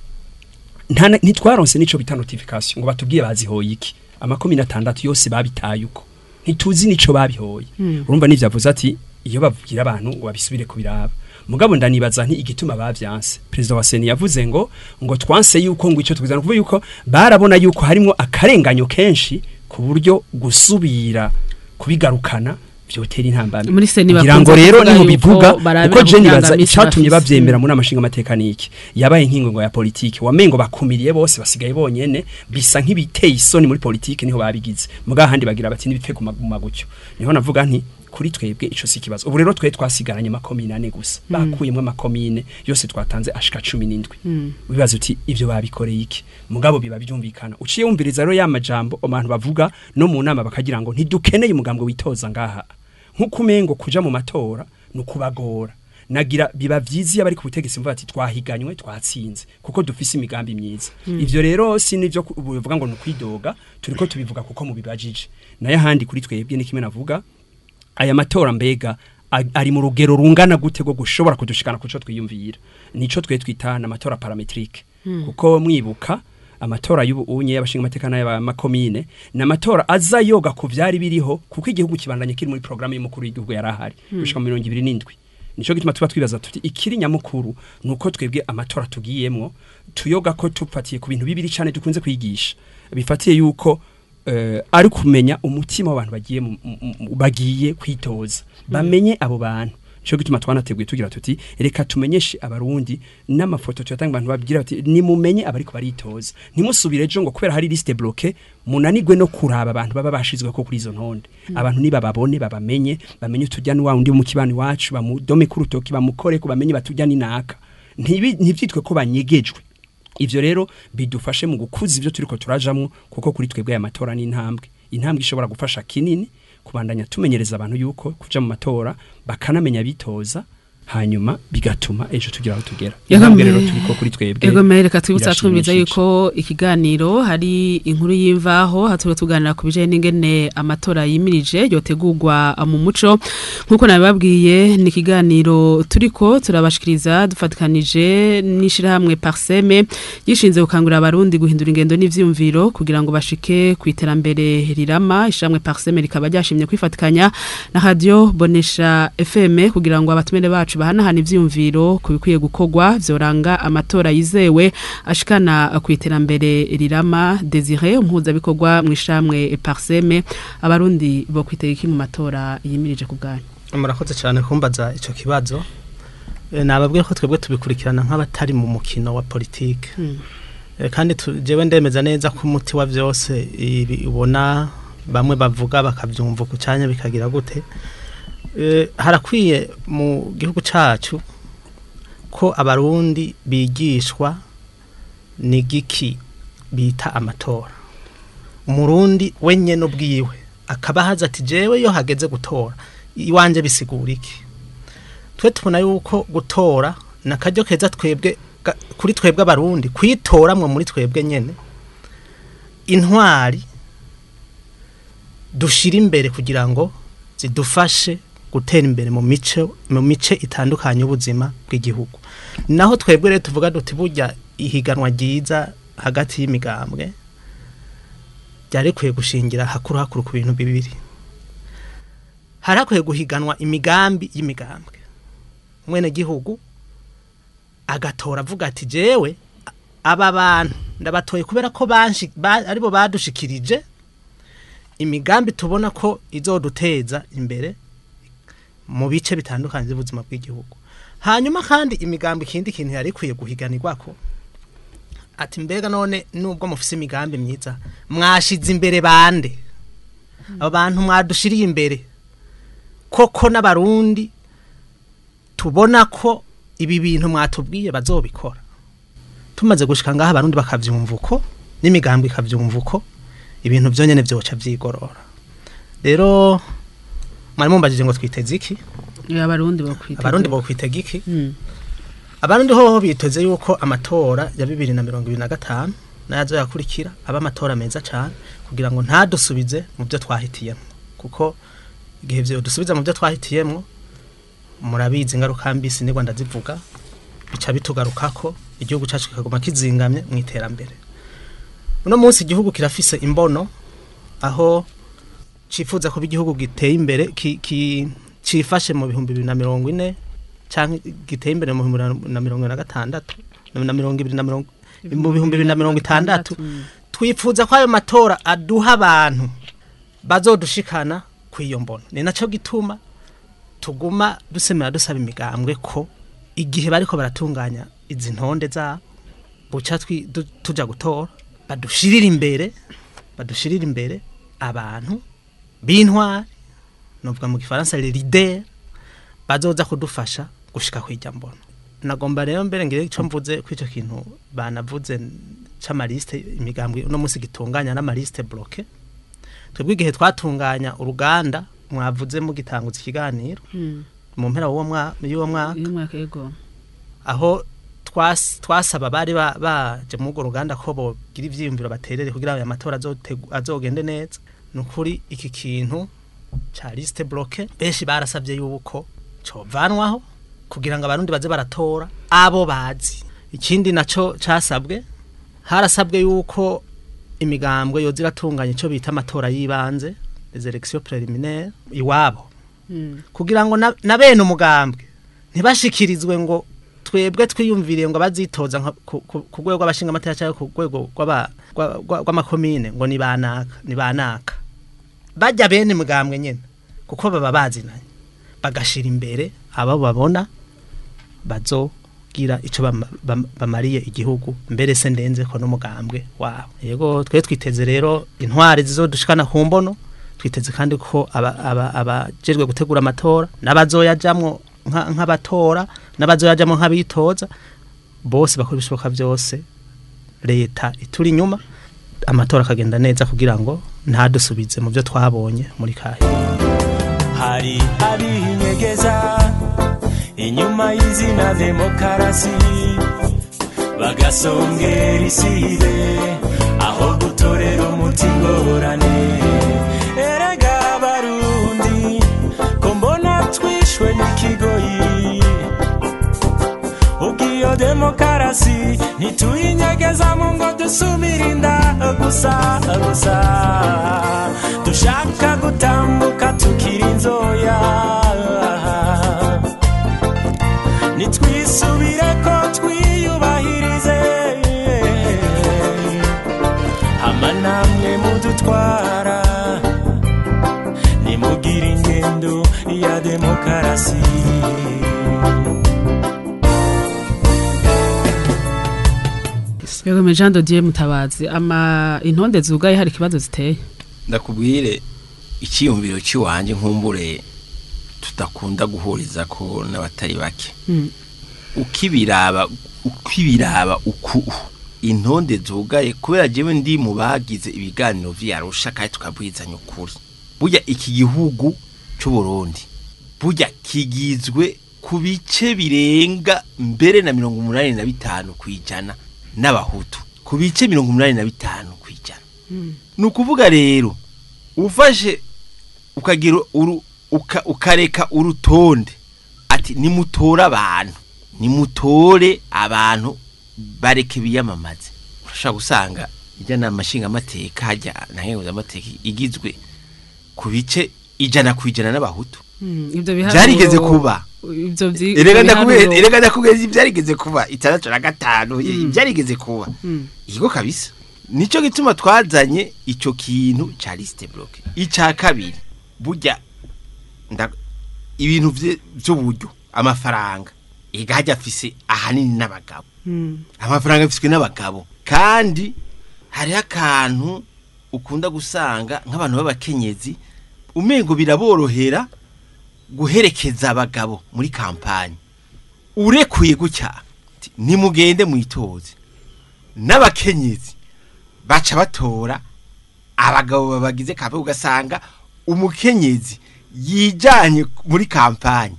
ntitwaronse nico bita notification ngo batubwiye bazihoye iki. Amakomine atandatu yose babitaye uko, ntituzi nico babihoye. Urumva nivyo avuze ati iyo bavugira abantu ngo babisubire kubiraba. Mugabo ndanibaza nti igituma bavyanse, president wa CENI yavuze ngo twanse yuko ngo ico tugizana kuvuga yuko barabona yuko harimo akarenganyo kenshi ku buryo gusubira kubigarukana vyotera intambamyi. Muri CENI Ngira ngo bakunze rero kuvuga niho yuko bivuga barabira kuko je ku nibaza kirangamisi icatumye bafise. bavyemera muri amashinga amateka niki yabaye inkingo ngo ya politike, wamengo bakumiriye bose basigaye bonyene, bisa nk'ibiteye isoni muri politike, niho babigize. Muga handi bagira bati nibipfe kuma gutyo. Niho navuga nti kuri twebwe ico si kibazo. Ubu rero twe twasigaranye makomine ane gusa, bakuyemwe amakomine yose twatanze ashika 17. Wibaza uti ivyo babikoreye iki? Mugabo biba byumvikana uciye wumviriza rero ya majambo abantu bavuga no mu nama, bakagira ngo ntidukeneye umugambwe witoza ngaha, nkuko umengo kuja mu matora nukubagora. Nagira biba vyiza iyo bari ku butegetsi mvuga ati twahiganywe twatsinze kuko dufise imigambi myiza. Ivyo rero si nivyo bivuga ngo nukwidoga, turiko tubivuga kuko mubibajije. Naye ahandi kuri twebwe ni kimwe navuga, aya matora mbega ari mu rugero rungana gute rwo gushobora kudushikana kuco twiyumvira? Nico twe twita amatora paramétrique, kuko mwibuka amatora y'ubu unye y'abashinga amateka n'ay'amakomine ni amatora aza yoga ku vyari biriho, kuko igihugu kibandanye kiri muri programme y'umukuru w'igihugu yarahari gushika mu 2027. Nico gituma tuba twibaza tuti ikiri nyamukuru nuko twebwe amatora tugiyemwo tuyoga ko tupfatiye ku bintu bibiri cane dukunze kwigisha, bifatiye yuko ari kumenya umutima w'abantu bagiye bagiye kwitoza, bamenye abo bantu. Cyo gituma twanateguye tugira tuti reka tumenyeshe abarundi n'amafoto tuyatanga abantu babwira bati nimumenye abariko baritoza, ntimusubire ejo ngo kubera hari liste bloquée munanigwe no kuraba abantu baba bashizwe ko kuri izo ntonde. Abantu niba babone babamenye, bamenye tujya n'wa undi mu kibano iwacu, bamudome ku rutoki, bamukore ko bamenye batujya ni naka, ntivyitwe ko banyegejwe. Ivyo rero bidufashe mu gukuza ivyo turiko turajamwo, kuko kuri twebwe aya matora ni intambwe, intambwe ishobora gufasha kinini kubandanya tumenyereza abantu yuko kuja mu matora bakanamenya bitoza, hanyuma bigatuma ejo tugira aho tugera. Intambwe rero turiko kuri twebwe. Ego mere, reka twibutsa twumviza irashimishije. Yuko ikiganiro hari inkuru y'imvaho haturiwe tuganira ku bijanye n'ingene amatora yimirije yotegurwa mu muco. Nkuko nabibabwiye, ni ikiganiro turiko turabashikiriza dufatikanije n'ishirahamwe Parseme gishinze gukangurira abarundi guhindura ingendo n'ivyiyumviro kugira ngo bashike ku iterambere rirama. Ishirahamwe Parseme rikaba ryashimye kwifatikanya na Radio Bonesha FM kugira ngo abatumire bacu bahanahana ivyiyumviro ku bikwiye gukorwa vyoranga amatora yizewe ashikana ku iterambere rirama. Desire, umuhuzabikorwa mu ishirahamwe Parseme, abarundi bo kwitega iki mu matora yimirije ku bwanyu? Murakoze cyane kumbaza ico kibazo. Nababwiye ko twebwe tubikurikirana nk'abatari mu mukino wa politike. Kandi jewe ndemeza neza ko umuti wa vyose ibi ubona bamwe bavuga bakavyumva ku canya bikagira gute. Harakwiye mu gihugu cacu ko abarundi bigishwa nigiki bita amatora. Umurundi wenyene ubwiwe akaba haza ati jewe yo hageze gutora iwanje bisigura iki? Twe tubona yuko gutora nakaryo keza twebwe kuri twebwe abarundi kwitoramwo muri twebwe nyene intwari dushira imbere kugira ngo zidufashe gutera imbere mu mice itandukanye y'ubuzima bw'igihugu. Naho twebwe rero tuvuga duti burya ihiganwa ryiza hagati y'imigambwe ryari rikwiye gushingira hakuru hakuru ku bintu bibiri. Hari hakwiye guhiganwa imigambi y'imigambwe, mwene gihugu agatora avuga ati jewe aba bantu ndabatoye kubera ko aribo badushikirije imigambi tubona ko izoduteza imbere mu bice bitandukanye by'ubuzima bw'igihugu. Hanyuma kandi imigambi, ikindi kintu yari ikwiye guhiganirwako, ati mbega none nubwo mufise imigambi myiza mwashize imbere bande? Abo bantu mwadushiriye imbere koko n'abarundi tubona ko ibi bintu mwatubwiye bazobikora? Tumaze gushika ngaha abarundi bakavyumva uko n'imigambi ikavyumva uko, ibintu vyonyene vyoca vyigorora. Rero mwari mumbajije ngo twiteze iki? Abarundi bo kwitega. Abarundi bo kwitega iki? Abarundi hoho biteze yuko amatora ya 2025 nayo yakurikira aba amatora meza cyane kugira ngo ntadusubize mu byo twahitiyemo, kuko igihe vyo dusubiza mu byo twahitiyemo murabizi ingaruka mbi sinigwa ndazivuga, bica bitugarukako, igihugu cyacu kikaguma kizingamye mu iterambere. Uno munsi igihugu kirafise imbono aho cifuza kuba igihugu giteye imbere cifashe mu 2040 canke giteye imbere mu 2046 na mirongo ibiri na mirongo mu 2060. Twifuza ko ayo matora aduha abantu bazodushikana kw'iyo mbono. Ni naco gituma tuguma dusemera dusaba imigambwe ko igihe bariko baratunganya izi ntonde zabo buca tuja gutora badushirira imbere abantu b'intwari, novuga mu gifaransa les leaders, bazoza kudufasha gushika kw'irya mbono. Nagomba rero mbere ngire ico mvuze kw'ico kintu banavuze c'amaliste, imigambwe uno munsi gitunganya n'amaliste bloquées. Twebwe igihe twatunganya uruganda mwavuze mugitanguza ikiganiro mu mpera y'uwo mwaka, uyu mwaka, yego. Aho twasaba bari baje muri urwo ruganda ko bogira ivyiyumviro baterere kugira aya matora azogende neza. Nukuri iki kintu ca liste bloquée benshi barasavye yuko covanwaho kugira ngo abarundi baze baratora abo bazi. Ikindi naco casabwe, harasabwe yuko imigambwe yoza iratunganya ico bita amatora y'ibanze, les élections préliminaires, iwabo kugira ngo na bene umugambwe ntibashikirizwe ngo twebwe twiyumviriye ngo bazitoza nka ku rwego rw'abashinga amateka cyangwa ku rwego rw'amakomine ngo ni banaka ni banaka, bajya bene mugambwe nyene kuko baba bazinanye. Bagashira imbere abo babona bazogira ico bamariye igihugu, mbere se ndenze ko n'umugambwe wabo. Yego, twe twiteze rero intwari zizodushikana ku mbono, twiteze kandi ko abajejwe gutegura amatora n'abazoyajamwo nk'abatora n'abazoyajamwo nk'abitoza bose bakora ibishoboka byose, leta ituri inyuma, amatora akagenda neza kugira ngo ntadusubize mu byo twabonye muri kahe. Hari abinyegeza inyuma y'izina demokarasi, bagasongera isibe aho gutorera umuti ngorane. Erega Barundi, ko mbona twishwe n'ikigoyi, ubwiyo demokarasi ntituyinyegeza mu ngo dusubire inda gusa gusa, dushaka gutambuka tukiri inzoya, nitwisubire ko twiyubahirize, hama namwe mudutwara nimugire ingendo ya demokarasi. Yego, Jean de Dieu Mutabazi, ama intonde zugaye hari kibazo ziteye? Ndakubwire icyiyumviro ciwanje nkumbure tutakunda guhuriza ko n'abatari bake. Ukibiraba uku intonde zugaye, kubera jewe ndi mu bagize ibiganiro vy'Arusha kandi tukabwizanya ukuri, burya iki gihugu c'u Burundi burya kigizwe ku bice birenga mbere na 85% n'abahutu, ku bice 85%. Ni ukuvuga rero ufashe ukagira ukareka urutonde ati nimutore abantu, nimutore abantu bareke biyamamaze, urashobora gusanga ijya nama nshingamateka hajya na nkenguzamateka igizwe ku bice 100% n'abahutu. Ibyo biharuro byarigeze kuba, ibyo erega ndakubwiye byarigeze kuba 65, byarigeze kuba igo kabisa. Nico gituma twazanye ico kintu ca liste bloquée. Ica kabiri, burya ibintu by'uburyo, amafaranga igajya afise ahanini n'abagabo. Amafaranga afiswe n'abagabo, kandi hari akantu ukunda gusanga nk'abantu b'abakenyezi umengo biraborohera guherekeza abagabo muri kampanye. Urekuye gutya nimugende mwitoze, n'abakenyezi baca batora abagabo babagize kampanye, ugasanga umukenyezi yijanye muri kampanye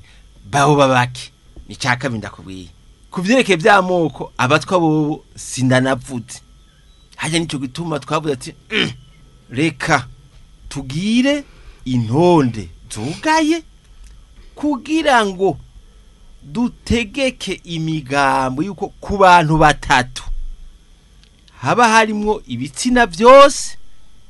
babo babake. Ni caka ndakubwiye kuvyerekeye by'amoko, abatwa bobo sindanavuze hajya. Nico gituma twavuze ati reka tugire intonde zugaye kugira ngo dutegeke imigambo yuko ku bantu batatu haba harimwo ibitsina byose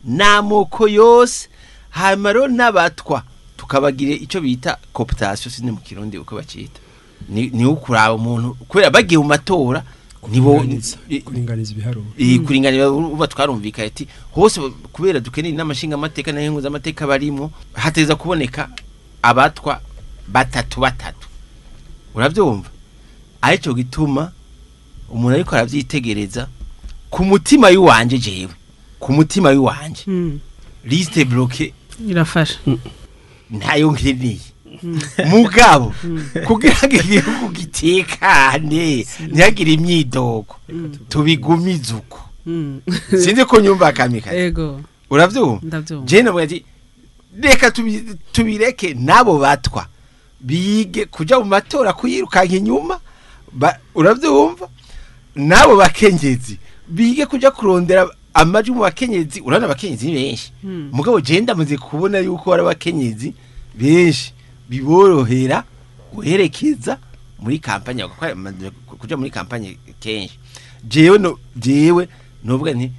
n'amoko yose, hanyuma rero n'abatwa tukabagire icyo bita cooptation, sine mu Kirundi uko bacita, ni ukuraba umuntu kubera bagiye mu matora nibo kuringaniza ibiharuro, kuringanira uba twarumvikaye ati hose kubera dukeneye n'amashinga amateka n'inkungu z'amateka barimo, hateza kuboneka abatwa batatu batatu. Urabyumva? Arico gituma umuntu ariko aravyitegereza ku mutima y'uwanje, jewe ku mutima y'uwanje liste bloquée irafasha, ntayo nkeneye. Mugabo kugira ngo igihugu gitekane ntihagire imyidogo, tubigumize uko. Sinzi ko nyumva kamikazi. Yego, uravyumva? Je navuga ati reka tubireke nabo batwa bige kuja mu matora kuyirukanka inyuma, uravyumva? Nabo bakenyezi bige kuja kurondera amajwi mu bakenyezi. Urabona abakenyezi benshi, mugabo je ndamaze kubona yuko ari abakenyezi benshi biborohera guherekeza muri kampanye, kuja muri kampanye kenshi. Jewe novuga nti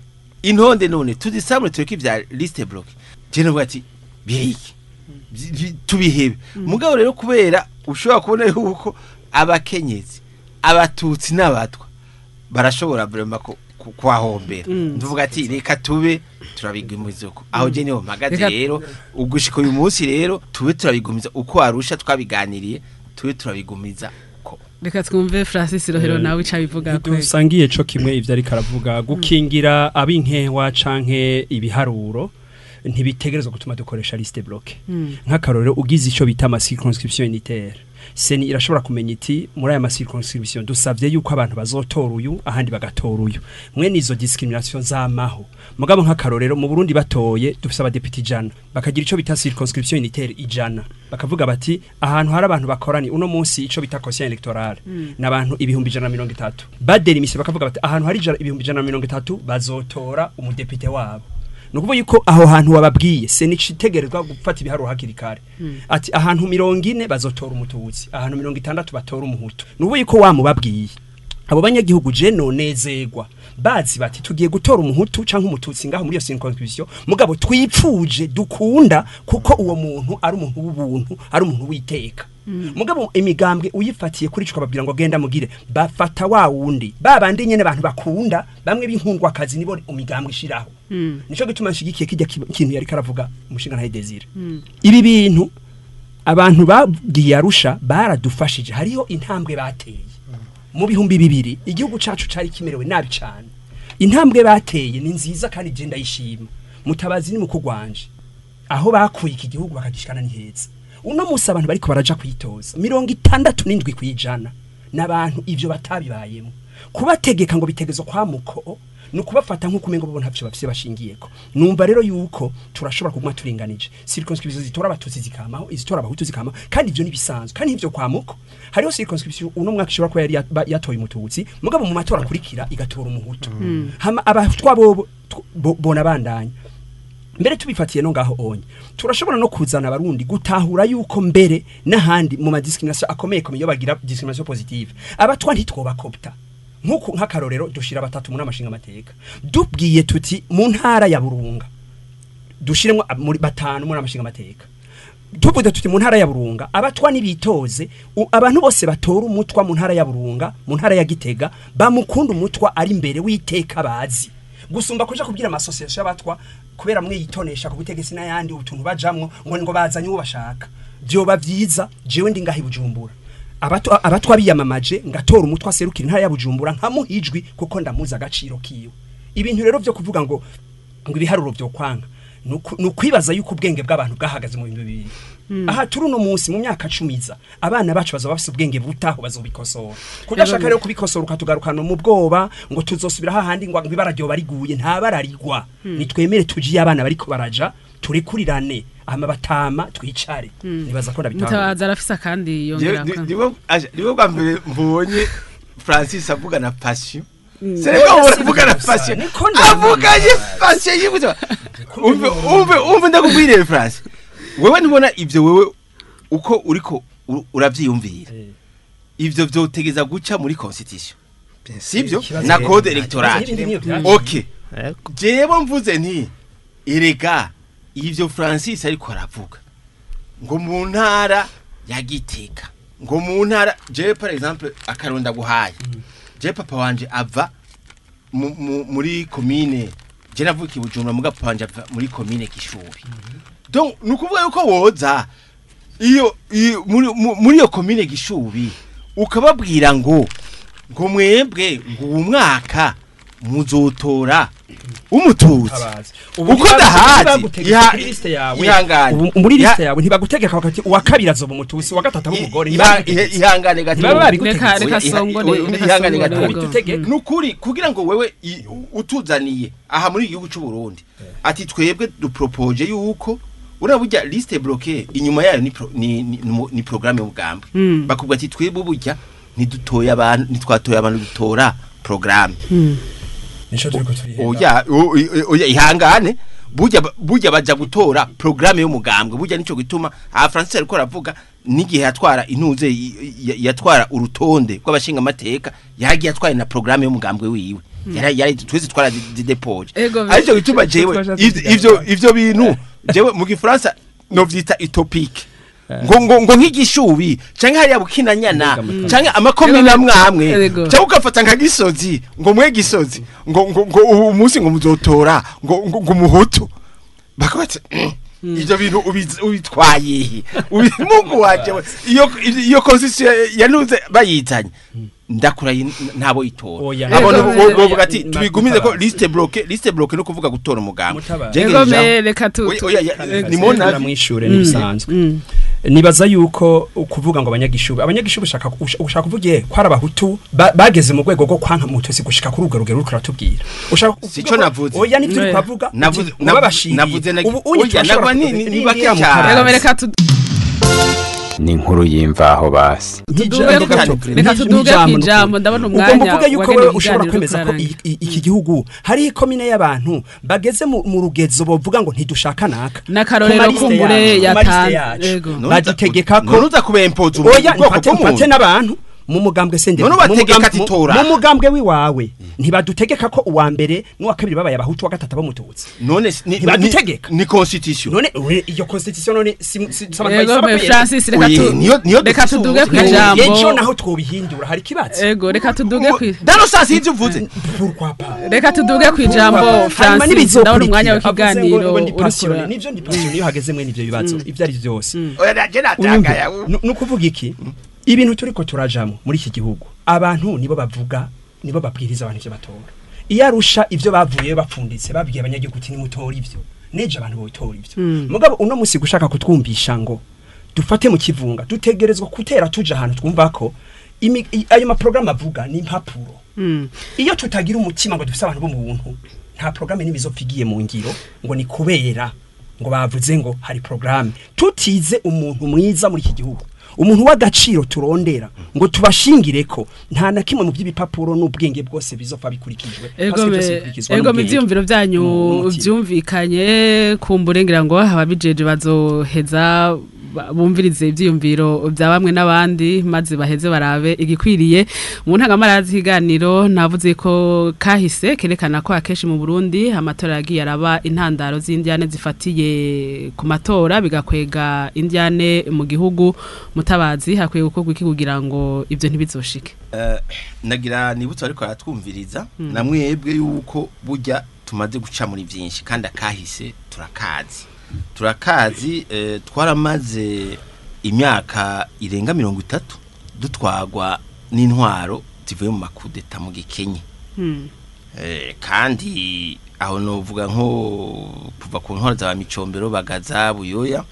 intonde none tuzisamure tureke ivya liste bloquée. Je novuga ati biriki tubihebe. Mugabo rero kubera ushobora kubona yuko abakenyezi, abatutsi n'abatwa barashobora vraiment ko kuhahombera. Nduvuga ati reka tube turabigumiza uko aho je niho mpagaze rero ugushika uyu munsi rero tube turabigumiza uko Arusha twabiganiriye, tube turabigumiza uko. Reka twumve Francis Rohero nawe ica bivuga kwe. Dusangiye co kimwe ivyo ariko aravuga, gukingira abinkewa canke ibiharuro ntibitegerezwa gutuma dukoresha liste bloquée. Nk'akarorero ugize ico bita ama circonscription unitaire, CENI irashobora kumenya iti muri aya ma circonscription dusavye yuko abantu bazotora uyu, ahandi bagatora uyu. Mwene izo discrimination zamaho. Mugabo nk'akarorero mu Burundi batoye dufise abadepite 100, bakagira ico bita circonscription unitaire 100, bakavuga bati ahantu hari abantu bakorani uno munsi ico bita quotient électoral n'abantu 130,000, baderimise bakavuga bati ahantu hari 130,000 bazotora umudepite wabo. Nukuvuga yuko aho hantu wababwiye CENI citegerezwa gufata ibiharuro hakiri kare. Ati ahantu 40 bazotora umututsi, ahantu 60 batora umuhutu. Nukuvuga yuko wamubabwiye abo banyagihugu je nonezerwa bazi bati tugiye gutora umuhutu canke umututsi ngaho muri iyo circonscription, mugabo twipfuje dukunda kuko uwo muntu ari umuntu w'ubuntu, ari umuntu witeka. Mugabo imigambwe uyifatiye kuri ico babwira ngo genda mugire, bafata wa wundi babandi nyene abantu bakunda bamwe b'inkundwa kazi nibo imigambwe ishiraho. Nico gituma nshigikiye kijya kintu yari karavuga umushinga ntaye Desire. Ibi bintu abantu babwiye Arusha baradufashije, hariho intambwe bateye. Mu 2000 igihugu cacu cari kimerewe nabi cane. Intambwe bateye ni nziza kandi je ndayishima. Mutabazi ni mukugwanje aho bakuye iki gihugu bakagishikana ni heza. Uno musi abantu bariko baraja kwitoza 67% n'abantu ivyo batabibayemo. Kubategeka ngo bitegezo kwa muko nukubafata nkuko umengo bo ntavyo bafise bashingiyeko. Numva rero yuko turashobora kuguma turinganije. Circonscription zitora abatutsi zikamaho, izitora abahutu zikamaho, kandi ivyo nibisanzwe. Kandi ivyo kwa muko hariho circonscription uno mwaka ishobora kuba yari yatoye umututsi, mugabo mu matora akurikira igatora umuhutu. Hama abatwa bobo bona bandanya. Mbere tubifatiye no ngaho onye turashobora no kuzana abarundi gutahura yuko mbere n'ahandi mu ma discrimination akomeye komeye yo bagira discrimination positive, abatwa ntitwobakopta. Nkuko nk'akarorero dushira batatu mu namashinga amateka, dubwiye tuti mu ntara ya Burunga dushiremo muri batanu mu namashinga amateka, tuvuze tuti mu ntara ya Burunga abatwa nibitoze, abantu bose batora umutwa mu ntara ya Burunga, mu ntara ya Gitega bamukunda umutwa ari imbere witeka bazi gusumba kuja kubwira amasosiyete y'abatwa kubera mwe yitonesha ku butegetsi n'ayandi utuntu bajamwo ngo bazanye uwo bashaka. Byoba vyiza jewe ndi ngahi Bujumbura, abatwa biyamamaje ngatora umutwa serukira intara ya Bujumbura nkamuhijwi kuko ndamuza agaciro kiwe. Ibintu rero vyo kuvuga ngo ibiharuro vyo kwanga nukwibaza yuko ubwenge bw'abantu bwahagaze mu bintu bibiri. Aha turi uno munsi mu myaka 10 abana bacu bazoba bafise ubwenge butaho bazobikosora. Kudashaka rero kubikosora ukatugarukana mu bwoba ngo tuzosubira hahandi ngo ibara ryo bariguye nta bararigwa. Nitwemere tujiye abana bariko baraja turekurirane ama batama twicare. Nibaza ko ndabitanga. Mutabaza arafisa kandi yongera ko. Nibo bwa mbere mbonye Francis avuga na passion. Sereko uravuga na passion. Avuganye passion yibutse. Umve ndakubwire Francis. Wewe ntubona ivyo wewe uko uriko uravyiyumvira. Ivyo vyotegeza guca muri constitution. Sivyo? Na code electoral. Okay. Jewe mvuze nti erega ivyo Francis ariko aravuga ngo mu ntara ya Gitega, ngo mu ntara jewe par exemple akaronda guhaye. Je papa wanje ava muri commune, je navukiye Bujumbura muga papa wanje ava muri commune Gishubi. Donc nukuvuga yuko woza iyo muri iyo commune Gishubi ukababwira ngo mwebwe ngo uwo mwaka muzotora umututsi uko ndahazi ihangane muri liste yawe ntibagutegeka bakati uwa kabiri azoba umututsi uwa gatatu aba umugore. Ihangane gato reka songore ihangane gato nukuri kugira ngo wewe utuzaniye aha muri igihugu cy'u Burundi ati twebwe dupropoje yuko uraburya liste bloquée inyuma yayo ni programme y'ubugambwe bakubwa ati twebwe burya ntidutoye abantu nitwatoye abantu dutora programme. Oya oya ihangane burya baja gutora programme y'umugambwe burya nico gituma aha Francis ariko aravuga n'igihe yatwara intuze yatwara urutonde rw'abashinga amateka yagiye atwaye na programme y'umugambwe wiwe yari twese twara depoje ariko gituma jewe ivyo bintu jewe mu gifaransa no vyita utopique. Ngo nk'igishubi canke hariya bukinanyana canke amakomine amwe amwe cyangwa ugafata nka Gisozi ngo mwe Gisozi ngo ubu munsi ngo muzotora ngo umuhutu bakabati ivyo bintu ubitwaye Mungu waje iyo constitution yanuze bayizanye ndakura ntabo itora abantu bovuga ati tubigumize ko liste bloquée no kuvuga gutora umugambi. Reka tu ni mona mwishure nibisanzwe nibaza yuko ukuvuga ngo abanyagishubi ushaka kuvugiye ko ari abahutu bageze mu rwego rwo kwanka mutesi gushika kuri urwo rugero ruratubwira ushaka sico navuze oya nivyo uri kwavuga navuze oya nagwa ni bake cyane. Reka ni inkuru y'imvaho basi. Reka tuduge kwijambo ndabona umwanya ugomba uvuge yuko wewe ushobora kwemeza ko iki gihugu hari ikomine y'abantu bageze mu rugezo bovuga ngo ntidushaka naka n'akarorero kumbure yatanze badutegeka ko nuza kubempoza ubwoko bw'umuntu n'abantu mu mugambwe sende mu mugambwe wiwawe ntibadutegeka ko uwa mbere n'uwa kabiri babaye abahutu wa gatatu abamututsi none ntibadutegeka ni constitution none iyo constitution none si Francis reka tuduge kwijambo ejo naho twobihindura hari kibazo ego reka tuduge kwi dano sasa ivyo uvuze reka tuduge kwijambo Francis ndabona umwanya w'ikiganiro urikura nivyo ndi passion iyo hageze mwe nivyo bibazo ivyo ari byose oya naje natangaya nukuvuga iki ibintu turiko turajamo muri iki gihugu abantu nibo bavuga nibo babwiriza abantu ivyo batora iyo arusha ivyo bavuye bapfunditse babwiye abanyagihugu uti nimutora ivyo neje abantu botora ivyo mugabo uno musi gushaka kutwumvisha ngo dufate mu kivunga dutegerezwa kutera tuja ahantu twumva ko ayo maprograme avuga ni impapuro iyo tutagira umutima ngo dufise abantu bo mu buntu nta programme n'imizopfigiye mu ngiro ngo ni kubera ngo bavuze ngo hari programme tutize umuntu mwiza muri iki gihugu umuntu w'agaciro turondera ngo tubashingireko nta na kimwe mu by'ibipapuro n'ubwenge bwose bizopfa bikurikijwe ego mivyumviro byanyu byumvikanye kumburengera ngo ababijeje bazoheza bumvirize ivyiyumviro bya bamwe n'abandi maze baheze barabe igikwiriye mu ntangamarazi higaniro navuze ko kahise kerekana ko akeshi mu Burundi amatora yagiye araba intandaro z'indyane zifatiye ku matora bigakwega indyane mu gihugu mutabazi hakwiye gukorwa iki kugira ngo ivyo ntibizoshike. Nagira nibutse ariko aratwumviriza namwebwe yuko burya tumaze guca muri byinshi kandi akahise turakazi twaramaze imyaka irenga 30 dutwagwa n'intwaro zivuye mu makudeta mu gikenye kandi aho novuga nko kuva ku ntwaro za Micombero Bagaza Buyoya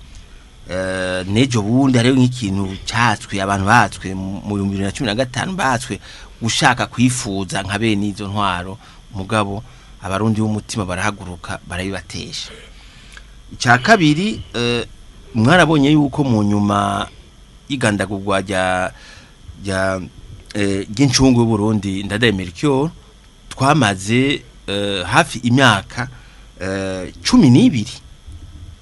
nejo bundi hariho nk'ikintu cyatswe abantu batswe mu 2015 batswe gushaka kwifuza nka bene izo ntwaro mugabo abarundi b'umutima barahaguruka barabibatesha. Icya kabiri mwarabonye yuko mu nyuma y'igandagurwa rya ry'incungu y'u Burundi Ndadaye Melchior twamaze hafi imyaka 12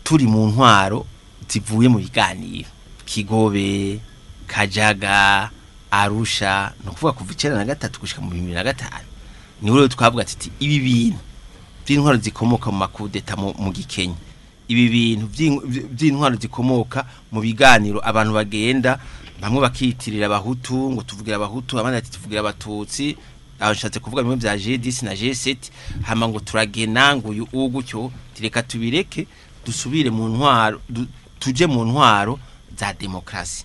turi mu ntwaro zivuye mu biganiro Kigobe, Kajaga, Arusha no kuvuga kuva 93 gushika mu 2005 niho rero twavuga ati ibi bintu by'intwaro zikomoka mu makudeta mu gikenye ibi bintu by'intwaro zikomoka mu biganiro abantu bagenda bamwe bakitirira abahutu ngo tuvugira abahutu abandi ati tuvugira abatutsi aho nshatse kuvuga bimwe bya G10 na G7 hama ngo turagena ngo uyu ugucyo tireka tubireke dusubire mu ntwaro tuje mu ntwaro za demokrasi.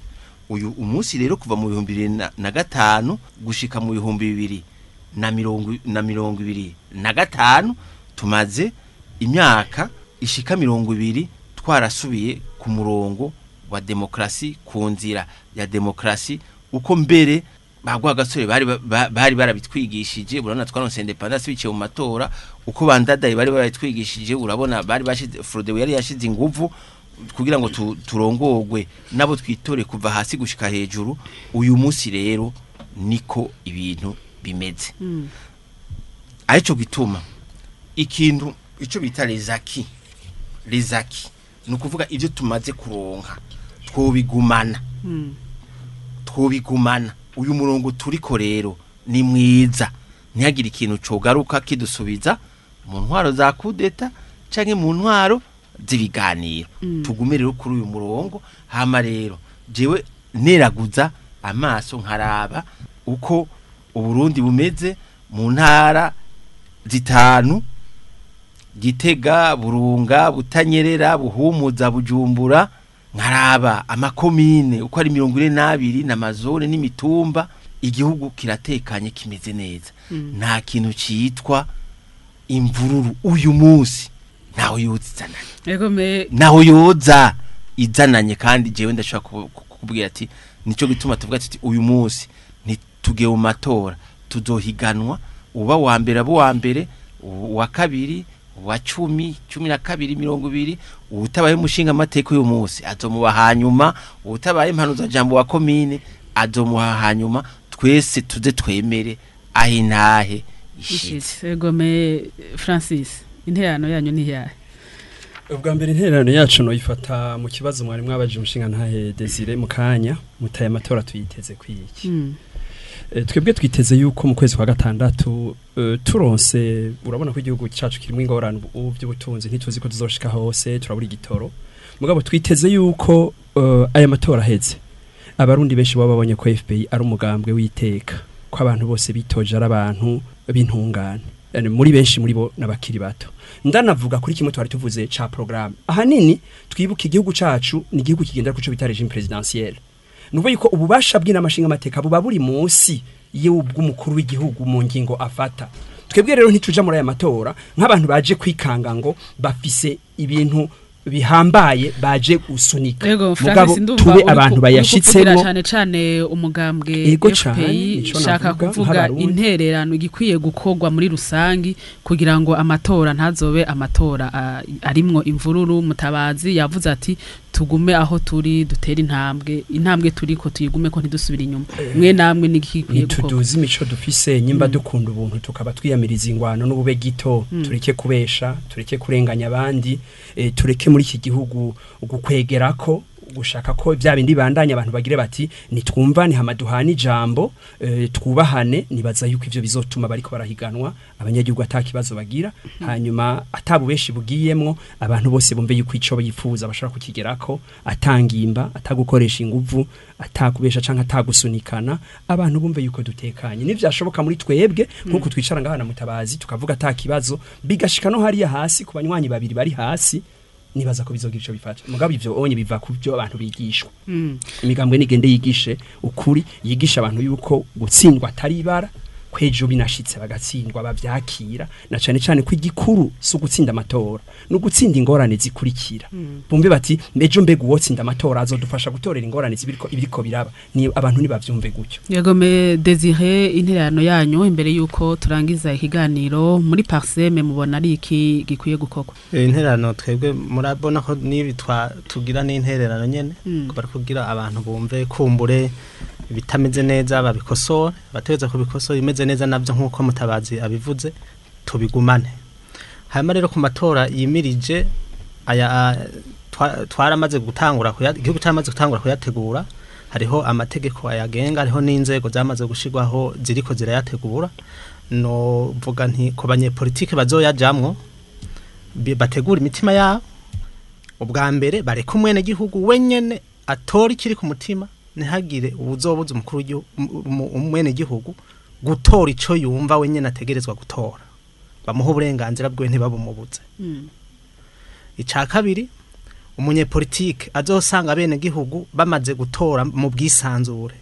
Uyu umunsi rero kuva mu 2005 gushika mu 2025 tumaze imyaka ishika 20 twarasubiye ku murongo wa demokrasi ku nzira ya demokrasi uko mbere bagwa gasore bari barabitwigishije urabona twaronse independence biciye mu matora uko bandadaye bari barabitwigishije urabona bari bashize Frodewe yari yashize inguvu kugira ngo turongogwe nabo twitore kuva hasi gushika hejuru. Uyu munsi rero niko ibintu bimeze. Arico gituma ikintu ico bita rezaki nukuvuga ivyo tumaze kuronka twobigumana. Twobigumana uyu murongo turiko rero ni mwiza ntihagire ikintu cogaruka kidusubiza mu ntwaro za kudeta canke mu ntwaro z'ibiganiro. Tugume rero kuri uyu murongo. Hama rero jewe neraguza amaso nkaraba uko Uburundi bumeze mu ntara zitanu: Gitega, Burunga, Butanyerera, Buhumuza, Bujumbura. Nkaraba amakomine uko ari 42 n'amazone n'imitumba. Igihugu kiratekanye, kimeze neza. Nta kintu citwa imvururu uyu munsi, ntaho yozizananye. Ego me naho yoza izananye. Kandi jewe ndashaka kukubwira ati nico gituma tuvuga tuti uyu munsi ntitugiye mu matora, tuzohiganwa, uba wa mbere abo wa mbere, uwa kabiri, uwa 10, 12, 20. Utabaye umushinga amateka uyu munsi azomuba hanyuma, utabaye impanuza jambo wa komine azomuha hanyuma. Twese tuze twemere aho intahe ishitse. Ishitse. Ego me Francis, intererano yanyu ni yahe? Ubwa mbere, intererano yacu noyifata mu kibazo mwari mwabaje umushinga ntahe Desire mu kanya mutaye: amatora tuyiteze kwiki? Twebwe twiteze yuko mu kwezi kwa gatandatu turonse, urabona ko igihugu cyacu kirimo ingorane ubu by'ubutunzi, ntituzi ko tuzoshika hose, turabura igitoro. Mugabo twiteze yuko aya matora aheze, abarundi benshi baba babonye ko FPI ari umugambwe w'iteka, ko abantu bose bitoje ari abantu b'intungane. Yani muri benshi muri bo n'abakiri bato. Ndanavuga kuri kimwe twari tuvuze ca programme. Ahanini twibuka igihugu cacu ni igihugu kigendera kuco bita régime présidentiel. Nuvuga yuko ububasha bw'inamashinga amateka buba buri munsi y'ubw'umukuru w'igihugu mu ngingo afata. Twebwe rero ntituja muri aya matora nk'abantu baje kwikanga ngo bafise ibintu bihambaye baje gusunika. Ego Mugabo Francis, ndumva tube uri abantu uri kuvugira bayashitsemo. cane cane umugambwe Ego cane, FPI. nico Shaka navuga, kuvuga nk'abarundi. intererano igikwiye gukorwa muri rusangi kugira ngo amatora ntazobe amatora arimwo imvururu. Mutabazi yavuze ati tugume aho turi, dutere intambwe, intambwe turiko tuyigume ko ntidusubire inyuma. Mwe namwe n'igikwiye gukorwa? Ntituduze imico dufise. Nyimba dukunda ubuntu, tukaba twiyamiriza ingwano n'ubube gito, tureke kubesha, tureke kurenganya abandi, tureke muri iki gihugu gukwegerako gushaka ko bya bindi bandanya. Abantu bagire bati nitwumvane, hama duhane ijambo, twubahane. Nibaza yuko ivyo bizotuma bariko barahiganwa abanyagihugu atakibazo bagira, hanyuma atabubeshi bugiyemwo, abantu bose bumve yuko ico bifuza bashobora kukigerako atangimba, atagukoresha inguvu, atakubesha canke atagusunikana. Abantu bumve yuko dutekanye. Nivyashoboka muri twebwe nkuko twicara ngaha na Mutabazi tukavuga atakibazo, bigashika no hariya hasi ku banywanyi babiri bari hasi, nibaza ko bizogira ico bifata. Mugabo ivyo onye biva ku byo abantu bigishwa. Imigambwe nigende yigishe ukuri, yigisha abantu yuko gutsindwa atari ibara, kwejo binashitse bagatsindwa bavyakira, na cane cane ko igikuru si ugutsinda amatora, no gutsinda ingorane zikurikira. Bumve bati ejo mbega uwotsinda amatora azodufasha gutorera ingorane zibiriko ibiriko biraba. Ni abantu nibavyumve gutyo. Yego me Desire, intererano yanyu imbere yuko turangiza ikiganiro: muri Parseme mubona ari iki gikwiye gukorwa? Intererano twebwe murabona ko nibi tugira n'intererano nyene bari kugira abantu bumve kumbure ibitameze neza babikosora, bategeza kubikosora, imeze neza navyo nkuko Mutabazi abivuze tubigumane. Hanyuma rero ku matora yimirije aya, twaramaze gutangura igihugu cyamaze gutangura kuyategura. Hariho amategeko ayagenga, hariho n'inzego zamaze gushirwaho ziriko zirayategura. No vuga nti ku banyepolitike bazoyajamwo, bategura imitima yabo. Ubwa mbere bareka umwene gihugu wenyene atora ikiri ku mutima, ntihagire uwuzobuza umukuru w'igihugu, umwene gihugu gutora ico yumva wenyene ategerezwa gutora, bamuha uburenganzira bwe, ntibabumubuze. Ica kabiri, umunyepolitike azosanga bene gihugu bamaze gutora mu bwisanzure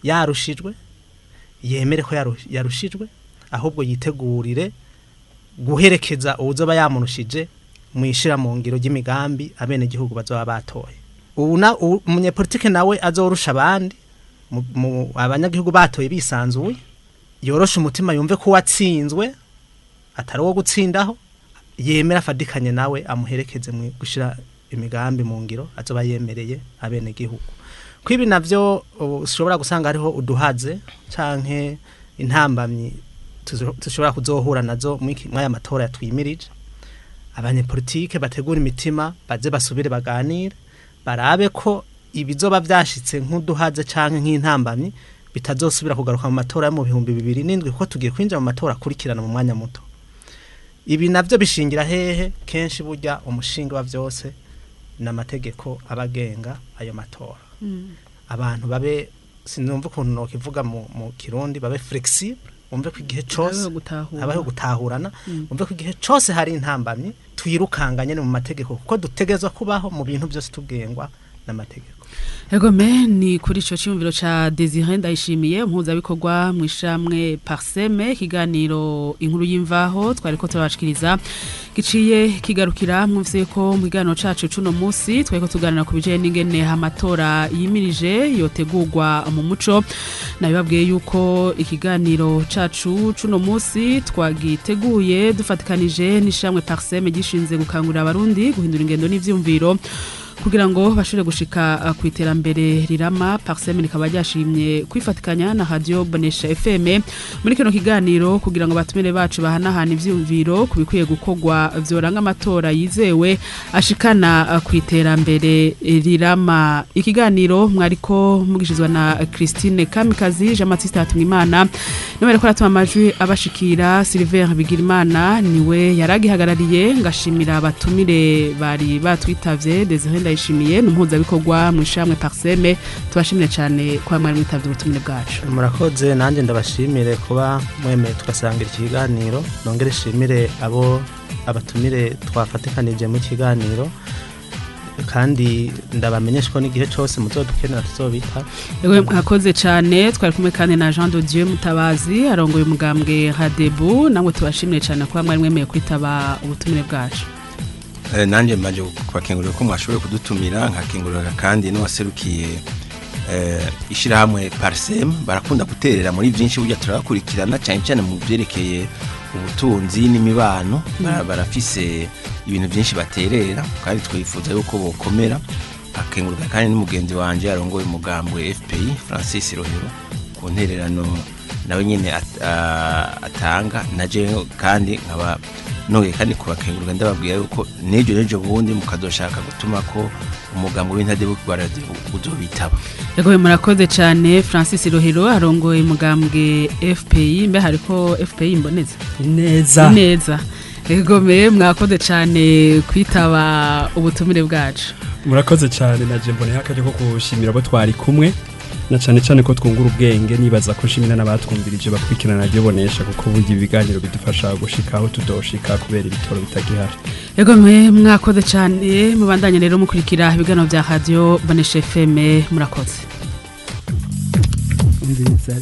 yarushijwe, yemere ko yarushijwe, ahubwo yitegurire guherekeza uwuzoba yamurushije mwishira mu ngiro ry'imigambi abene gihugu bazoba batoye. Ubu na umunyepolitike nawe azorusha abandi mu abanyagihugu batoye bisanzuye, yoroshe umutima, yumve ko watsinzwe atari uwo gutsindaho, yemera afadikanye nawe, amuherekeze mu gushira imigambi mu ngiro azoba yemereye abene gihugu. Kwibi navyo ushobora gusanga hariho uduhaze canke intambamyi tushobora kuzohura nazo mw'aya matora yatwimirije, abanyepolitike bategura imitima, baze basubire baganire, barabe ko ibizoba vyashitse nk'uduhaze canke nk'intambamyi bitazosubira kugaruka mu matora yo mu 2007, kuko tugiye kwinjira mu matora akurikirana mu mwanya muto. Ibi navyo bishingira hehe? Kenshi burya umushinga wa vyose n'amategeko abagenga ayo matora. Abantu babe, sinumva ukuntu nokivuga mu Kirundi, babe flexible, umve ko igihe cose Habeho gutahura. Habaho gutahurana, umve ko igihe cose hari intambamyi twirukanganye mu mategeko, kuko dutegezwa kubaho mu bintu byose tugengwa n'amategeko. Egome, ni kuri ico ciyumviro ca Desire Ndayishimiye, mpuzabikorwa mu ishamwe Parseme, ikiganiro Inkuru y'Imvaho twariko turabashikiriza giciye kigarukira. Mwumvise ko mu kiganiro cacu cuno musi twariko tuganira ku bijanye n'ingene amatora yimirije yotegurwa mu muco. Nabibabwiye yuko ikiganiro cacu cuno musi twagiteguye dufatikanije n'ishamwe Parseme gishinze gukangurira Abarundi guhindura ingendo n'ivyumviro kugira ngo bashobore gushika ku iterambere rirama. Parseme rikaba ryashimye kwifatikanya na Radio Bonesha FM muri kino kiganiro kugira ngo batumire bacu bahanahana ivyumviro ku bikwiye gukorwa vyoranga amatora yizewe ashikana ku iterambere rirama. Ikiganiro mwariko mugishizwa na Christine Kamikazi, Jean Baptiste Hatunimana niwe ariko aratuma amajwi abashikira, Sylvain Bigirimana niwe yaragihagarariye. Ngashimira abatumire bari batwitavye. Desire Ndayishimiye n'umuhuzabikorwa mu ishamwe Parseme, tubashimire cyane kwa mwari mwitavye ubutumire bwacu. Murakoze, nanjye ndabashimire kuba mwemeye tugasangira ikiganiro. Nongere shimire abo abatumire twafatikanije mu kiganiro, kandi ndabamenyesha ko n'igihe cyose muzodukenera tuzobita. Ewe, mwakoze cyane. Twari kumwe kandi na Jean de Dieu Mutabazi, arongoye umugambwe Radebu. Namwe tubashimire cyane kuba mwari mwemeye kwitaba ubutumire bwacu. Nanjye mbanje kubakengurira ko mwashoboye kudutumira, nkakengurira kandi n'uwaserukiye ishirahamwe Parsem. Barakunda guterera muri byinshi, burya turabakurikirana cyane cyane mu byerekeye ubutunzi n'imibano. Barafise ibintu byinshi baterera kandi twifuza yuko bokomera. Akengurira kandi n'umugenzi wanje arongoye umugambwe FPI, Francis Rohero, ku ntererano nawe nyene atanga. Naje kandi nkaba nongeye kandi kubakengurira, ndababwira yuko n'ejo n'ejo bundi mukazoshaka gutuma ko umugambi w'Intadebukirwa uzobitaba. Ego, murakoze cyane. Francis Rohero arongoye umugambwe FPI, mbe hariko FPI Imboneza? Neza. Neza. Ego me, mwakoze cyane kwitaba ubutumire bwacu. Murakoze cyane, na je mboneye akaryo ko kushimira abo twari kumwe, na cyane cyane ko twungura ubwenge. Nibaza ko nshimira n'abatwumvirije bakurikirana Radio Bonesha, kuko burya ibiganiro bidufasha gushika aho tudoshika kubera ibitoro bitagihari. Ego me, mwakoze cyane. Mubandanye rero mukurikira ibiganiro bya Radio Bonesha FM. Murakoze. Umviriza.